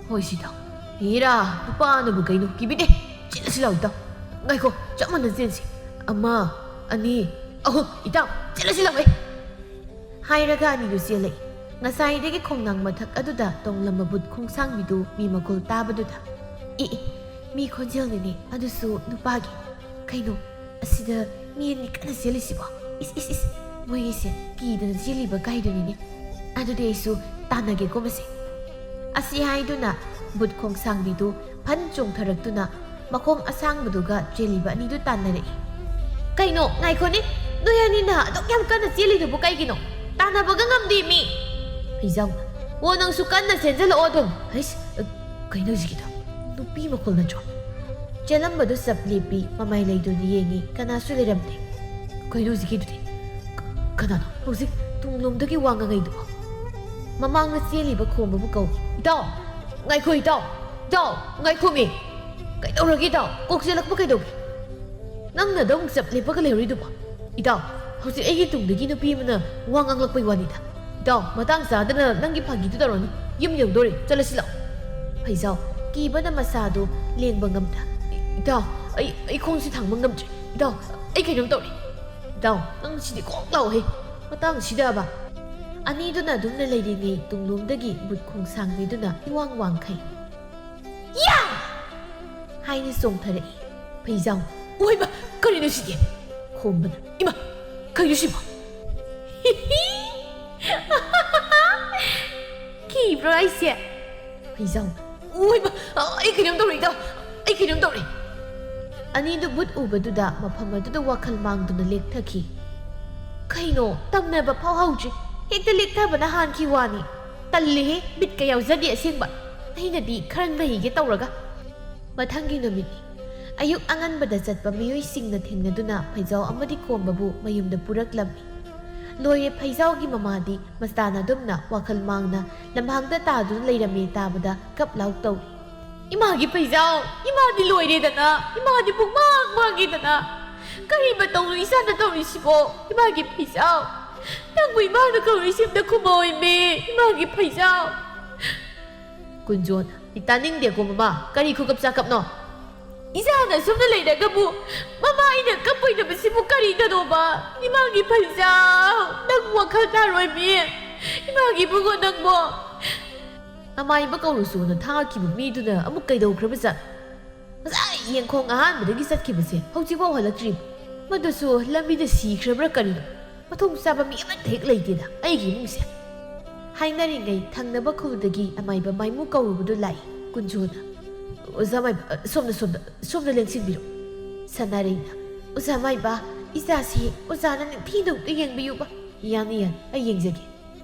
ꯍꯣꯏ, ꯁꯤ ꯏꯇꯥꯎ꯫ ꯍꯦꯔꯥ, ꯅꯨꯄꯥꯅꯕꯨ ꯀꯩꯅꯣ? ꯀꯤꯕꯤꯗꯦ꯫ ꯆꯦꯜꯂꯁꯤ ꯂꯥꯎ, ꯏꯇꯥꯎ꯫ ꯉꯥꯏꯈꯣ, ꯆꯞ ꯃꯥꯟꯅ ꯆꯦꯟꯁꯤ꯫ ꯑꯃ, ꯑꯅꯤ, ꯑꯍꯨꯝ꯫ ꯏꯇꯥꯎ, ꯆꯦꯜꯂꯁꯤ ꯂꯥꯎ, ꯑꯦ꯫ ꯍꯥꯏꯔꯒ ꯑꯅꯤꯗꯨ ꯆꯦꯜꯂꯛꯏ꯫ ꯉꯁꯥꯏꯗꯒꯤ ꯈꯣꯡꯅꯥꯡ ꯃꯊꯛ ꯑꯗꯨꯗ ꯇꯣꯡꯂꯝꯕ ꯕꯨꯠ ꯈꯣꯡꯁꯥꯡꯕꯤꯗꯨ ꯃꯤ ꯃꯈꯣꯜ ꯇꯥꯕꯗꯨꯗ, "ꯑꯦ, ꯑꯦ, ꯃꯤ ꯈꯣꯟꯖꯦꯜꯅꯤꯅꯦ, ꯑꯗꯨꯁꯨ ꯅꯨꯄꯥꯒꯤ꯫ ꯀꯩꯅꯣ, ꯑꯁꯤꯗ ꯃꯤ ꯑꯅꯤ ꯀꯟꯅ ꯆꯦꯜꯂꯤꯁꯤꯕꯣ? ꯏꯁ, ꯏꯁ, ꯏꯁ, ꯃꯣꯏꯒꯤꯁꯦ ꯀꯤꯗꯅ ꯆꯦꯜꯂꯤꯕ ꯀꯥꯏꯗꯨꯅꯤꯅꯦ꯫ ꯑꯗꯨꯗꯤ ꯑꯩꯁꯨ ꯇꯥꯟꯅꯒꯦꯀꯣ ꯃꯁꯦ꯫" ꯑꯁꯤ ꯍꯥꯏꯗꯨꯅ ꯕꯨꯠ ꯈꯣꯡꯁꯥꯡꯕꯤꯗꯨ ꯐꯟ ꯆꯣꯡꯊꯔꯛꯇꯨꯅ ꯃꯈꯣꯡ ꯑꯁꯥꯡꯕꯗꯨꯒ ꯆꯦꯜꯂꯤꯕ ꯑꯅꯤꯗꯨ ꯇꯥꯟꯅꯔꯛꯏ꯫ "ꯀꯩꯅꯣ, ꯉꯥꯏꯈꯣꯅꯦ, ꯅꯣꯏ ꯑꯅꯤꯅ ꯑꯗꯨꯛ ꯌꯥꯝ ꯀꯟꯅ ꯆꯦꯜꯂꯤꯗꯨꯕꯨ ꯀꯩꯒꯤꯅꯣ? ꯇꯥꯟꯅꯕꯒ ꯉꯝꯗꯦ ꯃꯤ!" ꯍꯩꯖꯥꯎꯅ, "ꯑꯣ, ꯅꯪꯁꯨ ꯀꯟꯅ ꯆꯦꯟꯖꯜꯂꯛꯑꯣ ꯑꯗꯨꯝ꯫" ꯍꯩꯁ, ꯀꯩꯅꯣ ꯍꯧꯖꯤꯛꯀꯤꯗꯣ? ꯅꯨꯄꯤ ꯃꯈꯣꯜ ꯅꯠꯇ꯭ꯔꯣ? ꯆꯦꯜꯂꯝꯕꯗꯨ ꯆꯞ ꯂꯦꯞꯄꯤ, ꯃꯃꯥꯏ ꯂꯩꯗꯨꯅ ꯌꯦꯡꯉꯤ, ꯀꯅꯥꯁꯨ ꯂꯩꯔꯝꯗꯦ꯫ ꯀꯩꯅꯣ ꯍꯧꯖꯤꯛꯀꯤꯗꯨꯗꯤ? ꯀ-, ꯀꯅꯥꯅꯣ? ꯍꯧꯖꯤꯛ ꯅꯣꯝꯗꯒꯤ ꯋꯥ ꯉꯥꯡꯉꯩꯗꯨꯕꯣ? ꯃꯃꯥꯡꯗ ꯆꯦꯜꯂꯤꯕ ꯈꯣꯝꯕꯕꯨ ꯀꯧꯏ꯫ "ꯏꯇꯥꯎ! ꯉꯥꯏꯈꯣ, ꯏꯇꯥꯎ! ꯏꯇꯥꯎ! ꯉꯥꯏꯈꯣꯃꯤ! ꯀꯩꯗꯧꯔꯒꯦ, ꯏꯇꯥꯎ? ꯀꯣꯛ ꯆꯦꯜꯂꯛꯄ ꯀꯩꯗꯧꯒꯦ? ꯅꯪꯅ ꯑꯗꯨꯝ ꯆꯞ ꯂꯦꯞꯄꯒ ꯂꯩꯍꯧꯔꯤꯗꯨꯕꯣ? ꯏꯇꯥꯎ, ꯍꯧꯖꯤꯛ ꯑꯩꯒꯤ ꯇꯨꯡꯗꯒꯤ ꯅꯨꯄꯤ ꯑꯃꯅ ꯋꯥ ꯉꯥꯡꯂꯛꯄꯩ ꯋꯥꯅꯤꯗ꯫ ꯏꯇꯥꯎ, ꯃꯇꯥꯡ ꯆꯥꯗꯅ ꯅꯪꯒꯤ ꯐꯥꯒꯤꯗꯨ ꯇꯧꯔꯅꯨ꯫ ꯌꯨꯝ ꯌꯧꯗꯣꯔꯦ, ꯆꯠꯂꯁꯤ ꯂꯥꯛꯑꯣ꯫" ꯐꯩꯖꯥꯎ, ꯀꯤꯕꯅ ꯃꯁꯥꯗꯨ ꯂꯦꯡꯕ ꯉꯝꯗ꯫ "ꯏ-, ꯏꯇꯥꯎ, ꯑꯩ, ꯑꯩ ꯈꯣꯡꯁꯤ ꯊꯥꯡꯕ ꯉꯝꯗ꯭ꯔꯦ꯫ ꯏꯇꯥꯎ, ꯑꯩ ꯀꯩꯅꯣꯝ ꯇꯧꯔꯦ꯫ ꯏꯇꯥꯎ, ꯅꯪ ꯁꯤꯗꯤ ꯀꯣꯛ ꯂꯥꯎꯍꯦ꯫ ꯃꯇꯥꯡꯁꯤꯗꯕ꯫" ꯑꯅꯤꯗꯨꯅ ꯑꯗꯨꯝꯅ ꯂꯩꯔꯤꯉꯩ ꯇꯨꯡꯂꯣꯝꯗꯒꯤ ꯕꯨꯠ ꯈꯣꯡꯁꯥꯡꯕꯤꯗꯨꯅ ꯏꯋꯥꯡ ꯋꯥꯡꯈꯩ "ꯌꯥ!" ꯍꯥꯏꯅ ꯆꯣꯡꯊꯔꯛꯏ꯫ ꯐꯩꯖꯥꯎ, "ꯑꯣꯏꯃ! ꯀꯔꯤꯅꯣ ꯁꯤꯗꯤ?" ꯈꯣꯝꯕꯅ, "ꯏꯃꯥ! ꯀꯩꯅꯣ ꯁꯤꯕꯣ?" "ꯀꯤꯕ꯭ꯔꯣ ꯑꯩꯁꯦ?" ꯐꯩꯖꯥꯎ, "ꯑꯣꯏꯃ! ꯑꯩ ꯀꯩꯅꯣꯝ ꯇꯧꯔꯦ, ꯏꯇꯥꯎ! ꯑꯩ ꯀꯩꯅꯣꯝ ꯇꯧꯔꯦ!" ꯑꯅꯤꯗꯨ ꯕꯨꯠ ꯎꯕꯗꯨꯗ ꯃꯐꯝ ꯑꯗꯨꯗ ꯋꯥꯈꯜ ꯃꯥꯡꯗꯨꯅ ꯂꯦꯛꯊꯈꯤ꯫ "ꯀꯩꯅꯣ? ꯇꯝꯅꯕ ꯐꯥꯎ ꯍꯧꯗ꯭ꯔꯤ, ꯍꯦꯛꯇ ꯂꯦꯛꯊꯕꯅ ꯍꯥꯟꯈꯤ ꯋꯥꯅꯤ꯫ ꯇꯜꯂꯤꯍꯦ, ꯕꯤꯠꯀ ꯌꯥꯎꯖꯗꯦ ꯑꯁꯦꯡꯕ꯫ ꯑꯩꯅꯗꯤ ꯈꯔ ꯅꯩꯒꯦ ꯇꯧꯔꯒ꯫" ꯃꯊꯪꯒꯤ ꯅꯨꯃꯤꯠꯅꯤ꯫ ꯑꯌꯨꯛ ꯑꯉꯟꯕꯗ ꯆꯠꯄ ꯃꯤꯑꯣꯏꯁꯤꯡꯅ ꯊꯦꯡꯅꯗꯨꯅ ꯐꯩꯖꯥꯎ ꯑꯃꯗꯤ ꯈꯣꯝꯕꯕꯨ ꯃꯌꯨꯝꯗ ꯄꯨꯔꯛꯂꯝꯃꯤ꯫ ꯂꯣꯏꯔꯦ, ꯐꯩꯖꯥꯎꯒꯤ ꯃꯃꯥꯗꯤ ꯃꯁꯇꯥꯟ ꯑꯗꯨꯝꯅ ꯋꯥꯈꯜ ꯃꯥꯡꯅ ꯂꯝꯍꯥꯡꯗ ꯇꯥꯗꯨꯅ ꯂꯩꯔꯝꯃꯤ ꯇꯥꯕꯗ ꯀꯞ ꯂꯥꯎ ꯇꯧꯏ꯫ "ꯏꯃꯥꯒꯤ ꯐꯩꯖꯥꯎ! ꯏꯃꯥꯗꯤ ꯂꯣꯏꯔꯦꯗꯅ! ꯏꯃꯥꯗꯤ ꯄꯨꯡꯃꯥꯡ ꯃꯥꯡꯉꯦꯗꯅ! ꯀꯔꯤ ꯃꯇꯧꯅꯣ ꯏꯆꯥꯅ ꯇꯧꯔꯤꯁꯤꯕꯣ? ꯏꯃꯥꯒꯤ ꯐꯩꯖꯥꯎ! ꯅꯪꯕꯨ ꯏꯃꯥꯅ ꯀꯧꯔꯤꯁꯤ ꯑꯝꯇ ꯈꯨꯝꯃꯛꯑꯣꯏꯃꯤ! ꯏꯃꯥꯒꯤ ꯐꯩꯖꯥꯎ!" ꯀꯨꯟꯖꯣꯟ, "ꯑꯩ ꯇꯥꯅꯤꯡꯗꯦꯀꯣ ꯃꯃꯥ, ꯀꯔꯤ ꯈꯨꯀꯞ ꯆꯥꯀꯞꯅꯣ? ꯏꯆꯥꯅ ꯁꯨꯝꯅ ꯂꯩꯔꯒꯕꯨ ꯃꯃꯥ ꯑꯩꯅ ꯀꯞꯄꯣꯏꯗꯕꯁꯤꯕꯨ ꯀꯔꯤꯗꯅꯣꯕ? ꯏꯃꯥꯒꯤ ꯐꯩꯖꯥꯎ! ꯅꯪ ꯋꯥꯈꯜ ꯇꯥꯔꯣꯏꯃꯤ! ꯏꯃꯥꯒꯤ ꯏꯕꯨꯡꯉꯣ ꯅꯪꯕꯣ!" ꯅꯃꯥꯏꯕ ꯀꯧꯔꯨꯁꯣꯅ ꯊꯥꯈꯤꯕ ꯃꯤꯗꯨꯅ ꯑꯃꯨꯛ ꯀꯩꯗꯧꯈ꯭ꯔꯕꯖꯥꯠꯅꯣ? ꯉꯁꯥꯏ ꯌꯦꯡꯈꯣꯡ ꯑꯍꯥꯟꯕꯗꯒꯤ ꯆꯠꯈꯤꯕꯁꯦ ꯍꯧꯖꯤꯛꯐꯥꯎ ꯍꯜꯂꯛꯇ꯭ꯔꯤꯕ꯫ ꯃꯗꯨꯁꯨ ꯂꯝꯕꯤꯗ ꯁꯤꯈ꯭ꯔꯕ꯭ꯔꯥ ꯀꯔꯤꯅꯣ? ꯃꯊꯣꯡ ꯆꯥꯕ ꯃꯤ ꯑꯃꯠꯇ ꯍꯦꯛ ꯂꯩꯇꯦꯗ ꯑꯩꯒꯤ ꯏꯃꯨꯡꯁꯦ꯫ ꯍꯥꯏꯅꯔꯤꯉꯩ ꯊꯪꯅꯕ ꯈꯨꯜꯗꯒꯤ ꯑꯃꯥꯏꯕ ꯃꯥꯏꯃꯨ ꯀꯧꯔꯨꯕꯗꯨ ꯂꯥꯛꯏ꯫ ꯀꯨꯟꯖꯣꯅ, "ꯑꯣꯖꯥ ꯃꯥꯏꯕ, ꯁꯣꯝꯗ, ꯁꯣꯝꯗ, ꯁꯣꯝꯗ ꯂꯦꯡꯁꯤꯟꯕꯤꯔꯣ꯫" ꯁꯅꯥꯔꯩꯅ, "ꯑꯣꯖꯥ ꯃꯥꯏꯕ, ꯏꯆꯥꯁꯤ ꯑꯣꯖꯥꯅ ꯅꯤꯡꯊꯤꯅ ꯑꯝꯇ ꯌꯦꯡꯕꯤꯌꯨꯕ꯫" "ꯌꯥꯅꯤ, ꯌꯥꯅꯤ, ꯑꯩ ꯌꯦꯡꯖꯒꯦ꯫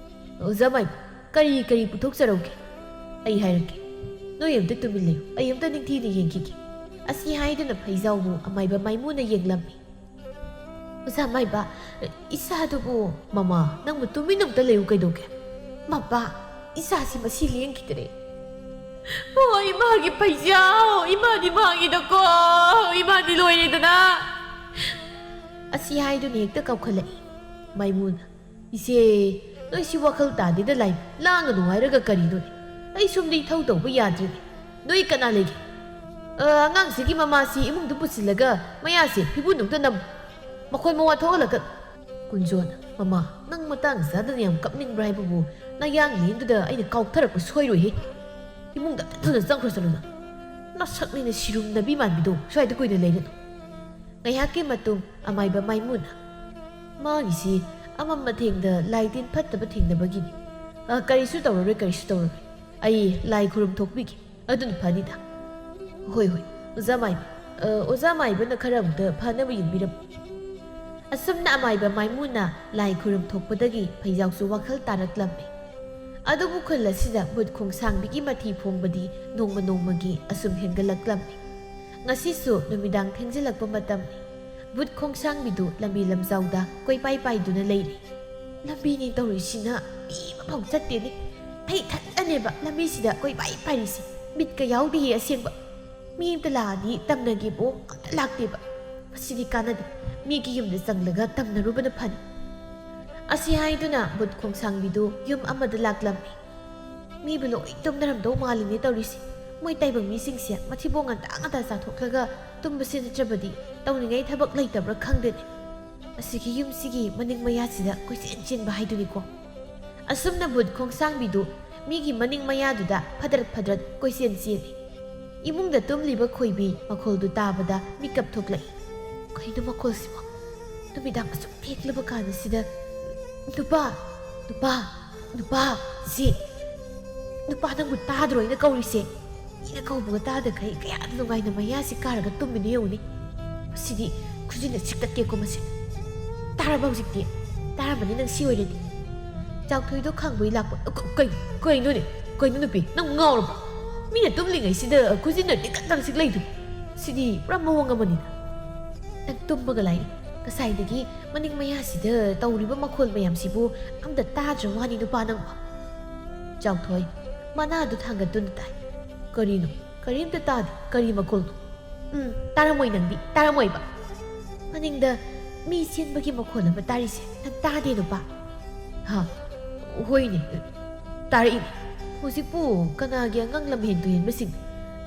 ꯑꯣꯖꯥ ꯃꯥꯏꯕ, ꯀꯔꯤ ꯀꯔꯤ ꯄꯨꯊꯣꯛꯆꯔꯛꯎꯒꯦ? ꯑꯩ ꯍꯥꯏꯔꯛꯀꯦ꯫ ꯅꯣꯏ ꯑꯝꯇ ꯇꯨꯃꯤꯟ ꯂꯩꯌꯨ, ꯑꯩ ꯑꯝꯇ ꯅꯤꯡꯊꯤꯅ ꯌꯦꯡꯈꯤꯒꯦ꯫" ꯑꯁꯤ ꯍꯥꯏꯗꯨꯅ ꯐꯩꯖꯥꯎꯕꯨ ꯑꯃꯥꯏꯕ ꯃꯥꯏꯃꯨꯅ ꯌꯦꯡꯂꯝꯃꯤ꯫ ꯑꯣꯖꯥ ꯃꯥꯏꯕ, ꯏꯆꯥꯗꯨꯕꯨ? ꯃꯃꯥ, ꯅꯪꯕꯨ ꯇꯨꯃꯤꯟ ꯑꯝꯇ ꯂꯩꯌꯨ ꯀꯩꯗꯧꯒꯦ? ꯃꯄꯥ, ꯏꯆꯥꯁꯤ ꯃꯁꯤ ꯂꯦꯡꯈꯤꯗ꯭ꯔꯦ꯫ ꯍꯣꯏ, ꯏꯃꯥꯒꯤ ꯐꯩꯖꯥꯎ, ꯏꯃꯥꯗꯤ ꯃꯥꯡꯉꯤꯗꯀꯣ, ꯏꯃꯥꯗꯤ ꯂꯣꯏꯔꯦꯗꯅ꯫ ꯑꯁꯤ ꯍꯥꯏꯗꯨꯅ ꯍꯦꯛꯇ ꯀꯞꯈꯠꯂꯛꯏ꯫ ꯃꯥꯏꯃꯨꯅ, "ꯏꯆꯦ, ꯅꯣꯏꯁꯤ ꯋꯥꯈꯜ ꯇꯥꯗꯦꯗ ꯂꯥꯏ, ꯂꯥꯡꯒꯅꯨ ꯍꯥꯏꯔꯒ ꯀꯔꯤꯅꯣꯅꯦ? ꯑꯩ ꯁꯣꯝꯗ ꯏꯊꯧ ꯇꯧꯕ ꯌꯥꯗ꯭ꯔꯦꯅꯦ꯫ ꯅꯣꯏ ꯀꯅꯥ ꯂꯩꯒꯦ? ꯑ, ꯑꯉꯥꯡꯁꯤꯒꯤ ꯃꯃꯥꯁꯤ ꯏꯃꯨꯡꯗ ꯄꯨꯁꯤꯜꯂꯒ ꯃꯌꯥꯁꯦ ꯐꯤꯕꯨꯟꯗꯧꯗ ꯅꯝ, ꯃꯈꯣꯟ ꯃꯋꯥ ꯊꯣꯛꯍꯜꯂꯛꯀ-" ꯀꯨꯟꯖꯣꯟ, "ꯃꯃꯥ, ꯅꯪ ꯃꯇꯥꯡ ꯆꯥꯗꯅ ꯌꯥꯝ ꯀꯞꯅꯤꯡꯕ꯭ꯔꯥ ꯍꯥꯏꯕꯕꯨ, ꯅꯌꯥꯡꯂꯦꯟꯗꯨꯗ ꯑꯩꯅ ꯀꯥꯎꯊꯔꯛꯄ ꯁꯣꯏꯔꯣꯏꯍꯦ꯫ ꯏꯃꯨꯡꯗ ꯑꯝꯇ ꯊꯨꯅ ꯆꯪꯈ꯭ꯔꯣ, ꯆꯠꯂꯨꯅ꯫ ꯅꯁꯛꯅꯤꯅ ꯁꯤꯔꯨꯝꯅꯕꯤ ꯃꯥꯟꯕꯤꯗꯣ, ꯁ꯭ꯋꯥꯏꯗ ꯀꯨꯏꯅ ꯂꯩꯔꯅꯨ꯫" ꯉꯥꯏꯍꯥꯛꯀꯤ ꯃꯇꯨꯡ ꯑꯃꯥꯏꯕ ꯃꯥꯏꯃꯨꯅ, "ꯃꯥꯒꯤꯁꯤ ꯑꯃꯝꯕ ꯊꯦꯡꯗ ꯂꯥꯏ ꯇꯤꯟ ꯐꯠꯇꯕ ꯊꯦꯡꯅꯕꯒꯤꯅꯤ꯫ ꯑ, ꯀꯔꯤꯁꯨ ꯇꯧꯔꯔꯣꯏ, ꯀꯔꯤꯁꯨ ꯇꯧꯔꯔꯣꯏ꯫ ꯑꯩ ꯂꯥꯏ ꯈꯨꯔꯨꯝ ꯊꯣꯛꯄꯤꯒꯦ꯫ ꯑꯗꯨꯅ ꯐꯅꯤꯗ꯫" "ꯍꯣꯏ, ꯍꯣꯏ, ꯑꯣꯖꯥ ꯃꯥꯏꯕ꯫ ꯑ, ꯑꯣꯖꯥ ꯃꯥꯏꯕꯅ ꯈꯔ ꯑꯃꯨꯛꯇ ꯐꯅꯕ ꯌꯦꯡꯕꯤꯔꯝꯃꯨ꯫" ꯑꯁꯨꯝꯅ ꯑꯃꯥꯏꯕ ꯃꯥꯏꯃꯨꯅ ꯂꯥꯏ ꯈꯨꯔꯨꯝ ꯊꯣꯛꯄꯗꯒꯤ ꯐꯩꯖꯥꯎꯁꯨ ꯋꯥꯈꯜ ꯇꯥꯔꯛꯂꯝꯃꯤ꯫ ꯑꯗꯨꯕꯨ ꯈꯨꯜ ꯑꯁꯤꯗ ꯚꯨꯠ ꯈꯣꯡꯁꯥꯡꯕꯤꯒꯤ ꯃꯊꯤ ꯐꯣꯡꯕꯗꯤ ꯅꯣꯡꯃ ꯅꯣꯡꯃꯒꯤ ꯑꯁꯨꯝ ꯍꯦꯟꯒꯠꯂꯛꯂꯝꯃꯤ꯫ ꯉꯁꯤꯁꯨ ꯅꯨꯃꯤꯗꯥꯡ ꯊꯦꯡꯖꯤꯜꯂꯛꯄ ꯃꯇꯝꯅꯤ꯫ ꯚꯨꯠ ꯈꯣꯡꯁꯥꯡꯕꯤꯗꯨ ꯂꯝꯕꯤ ꯂꯝꯖꯥꯎꯗ ꯀꯣꯏꯄꯥꯏ ꯄꯥꯏꯗꯨꯅ ꯂꯩꯔꯤ꯫ "ꯂꯝꯕꯤꯅꯤ ꯇꯧꯔꯤꯁꯤꯅ ꯃꯤ ꯑꯃꯐꯥꯎ ꯆꯠꯇꯦꯅꯦ꯫ ꯑꯩ ꯏꯊꯟꯇꯅꯦꯕ ꯂꯝꯕꯤꯁꯤꯗ ꯀꯣꯏꯄꯥꯏ ꯄꯥꯏꯔꯤꯁꯦ꯫ ꯃꯤꯠꯀ ꯌꯥꯎꯗꯦꯌꯦ ꯑꯁꯦꯡꯕ꯫ ꯃꯤ ꯑꯝꯇ ꯂꯥꯛꯑꯗꯤ ꯇꯝꯅꯒꯦꯕꯨ ꯑꯝꯇ ꯂꯥꯛꯇꯦꯕ꯫ ꯃꯁꯤꯗꯤ ꯀꯥꯟꯅꯗꯦ꯫ ꯃꯤꯒꯤ ꯌꯨꯝꯗ ꯆꯪꯂꯒ ꯇꯝꯅꯔꯨꯕꯅ ꯐꯅꯤ꯫" ꯑꯁꯤ ꯍꯥꯏꯗꯨꯅ ꯚꯨꯠ ꯈꯣꯡꯁꯥꯡꯕꯤꯗꯨ ꯌꯨꯝ ꯑꯃꯗ ꯂꯥꯛꯂꯝꯃꯤ꯫ "ꯃꯤꯕꯨ ꯂꯣꯏ ꯇꯨꯝꯅꯔꯝꯗꯧ ꯃꯥꯜꯂꯤꯅꯦ ꯇꯧꯔꯤꯁꯦ꯫ ꯃꯣꯏ ꯇꯥꯏꯕꯪ ꯃꯤꯁꯤꯡꯁꯦ ꯃꯊꯤꯕꯣꯡ ꯉꯟꯇꯥ ꯉꯟꯇꯥ ꯆꯥꯊꯣꯛꯂꯒ ꯇꯨꯝꯕꯁꯤ ꯅꯠꯇ꯭ꯔꯕꯗꯤ ꯇꯧꯅꯤꯡꯉꯥꯏ ꯊꯕꯛ ꯂꯩꯇꯕ꯭ꯔꯥ ꯈꯪꯗꯦꯅꯦ꯫ ꯑꯁꯤꯒꯤ ꯌꯨꯝꯁꯤꯒꯤ ꯃꯅꯤꯡ ꯃꯌꯥꯁꯤꯗ ꯀꯣꯏꯆꯦꯟ ꯆꯦꯟꯕ ꯍꯥꯏꯗꯨꯅꯤꯀꯣ꯫" ꯑꯁꯨꯝꯅ ꯚꯨꯠ ꯈꯣꯡꯁꯥꯡꯕꯤꯗꯨ ꯃꯤꯒꯤ ꯃꯅꯤꯡ ꯃꯌꯥꯗꯨꯗ ꯐꯗ꯭ꯔꯠ ꯐꯗ꯭ꯔꯠ ꯀꯣꯏꯆꯦꯟ ꯆꯦꯜꯂꯤ꯫ ꯏꯃꯨꯡꯗ ꯇꯨꯝꯂꯤꯕ ꯈꯣꯏꯕꯤ ꯃꯈꯣꯜꯗꯨ ꯇꯥꯕꯗ ꯃꯤꯀꯞ ꯊꯣꯛꯂꯛꯏ꯫ "ꯀꯩꯅꯣ ꯃꯈꯣꯜꯁꯤꯕꯣ? ꯅꯨꯃꯤꯗꯥꯡ ꯑꯁꯨꯛ ꯊꯦꯡꯂꯕ ꯀꯥꯟꯁꯤꯗ? ꯅꯨꯄꯥ, ꯅꯨꯄꯥ, ꯅꯨꯄꯥ, ꯁꯤ ꯅꯨꯄꯥ, ꯅꯪꯕꯨ ꯇꯥꯗ꯭ꯔꯣ ꯑꯩꯅ ꯀꯧꯔꯤꯁꯦ? ꯃꯤꯅ ꯀꯧꯕꯒ ꯇꯥꯗꯈꯩ ꯀꯌꯥꯗ ꯅꯨꯡꯉꯥꯏꯅ ꯃꯌꯥꯁꯤ ꯀꯥꯔꯒ ꯇꯨꯝꯃꯤꯅꯣ ꯌꯦꯡꯉꯨꯅꯦ꯫ ꯃꯁꯤꯗꯤ ꯈꯨꯖꯤꯟꯅ ꯁꯤꯛꯇꯠꯀꯦꯀꯣ ꯃꯁꯤ꯫ ꯇꯥꯔꯕ ꯍꯧꯖꯤꯛꯇꯤ? ꯇꯥꯔꯝꯃꯅꯤ ꯅꯪ ꯁꯤ ꯑꯣꯏꯔꯗꯤ꯫" ꯆꯥꯎꯊꯣꯏꯗꯣ ꯈꯥꯡꯕꯩ ꯂꯥꯛꯄ꯫ "ꯀ-, ꯀꯩ-, ꯀꯩꯅꯣꯅꯦ? ꯀꯩꯅꯣ ꯅꯨꯄꯤ, ꯅꯪ ꯉꯥꯎꯔꯕꯣ? ꯃꯤꯅ ꯇꯨꯝꯂꯤꯉꯩꯁꯤꯗ ꯈꯨꯖꯤꯟꯅ ꯇꯤꯛꯀꯠ ꯇꯛꯁꯤꯛ ꯂꯩꯗꯨ? ꯁꯤꯗꯤ ꯄꯨꯔꯥ ꯃꯑꯣꯡ ꯑꯃꯅꯤꯅ꯫ ꯅꯪ ꯇꯨꯝꯕꯒ ꯂꯥꯏꯔꯤ, ꯉꯁꯥꯏꯗꯒꯤ ꯃꯅꯤꯡ ꯃꯌꯥꯁꯤꯗ ꯇꯧꯔꯤꯕ ꯃꯈꯣꯜ ꯃꯌꯥꯝꯁꯤꯕꯨ ꯑꯝꯇ ꯇꯥꯗ꯭ꯔ ꯋꯥꯅꯤ ꯅꯨꯄꯥ ꯅꯪꯕꯣ꯫ ꯆꯥꯎꯊꯣꯏ ꯃꯅꯥꯗꯨ ꯊꯥꯡꯒꯠꯇꯨꯅ ꯇꯥꯏ꯫ ꯀꯔꯤꯅꯣ? ꯀꯔꯤꯝꯇ ꯇꯥꯗꯦ꯫ ꯀꯔꯤ ꯃꯈꯣꯜꯅꯣ? ꯎꯝ, ꯇꯥꯔꯝꯃꯣꯏ ꯅꯪꯗꯤ, ꯇꯥꯔꯝꯃꯣꯏꯕ꯫ ꯃꯅꯤꯡꯗ ꯃꯤ ꯆꯦꯟꯕꯒꯤ ꯃꯈꯣꯜ ꯑꯃ ꯇꯥꯔꯤꯁꯦ ꯅꯪ ꯇꯥꯗꯦ ꯅꯨꯄꯥ? ꯍꯥ? ꯍꯣꯏꯅꯦ, ꯇꯥꯔꯛꯏꯅꯦ꯫ ꯍꯧꯖꯤꯛꯄꯨ ꯀꯅꯥꯒꯤ ꯑꯉꯥꯡ ꯂꯝꯍꯦꯟ ꯇꯨꯍꯦꯟꯕꯁꯤꯡ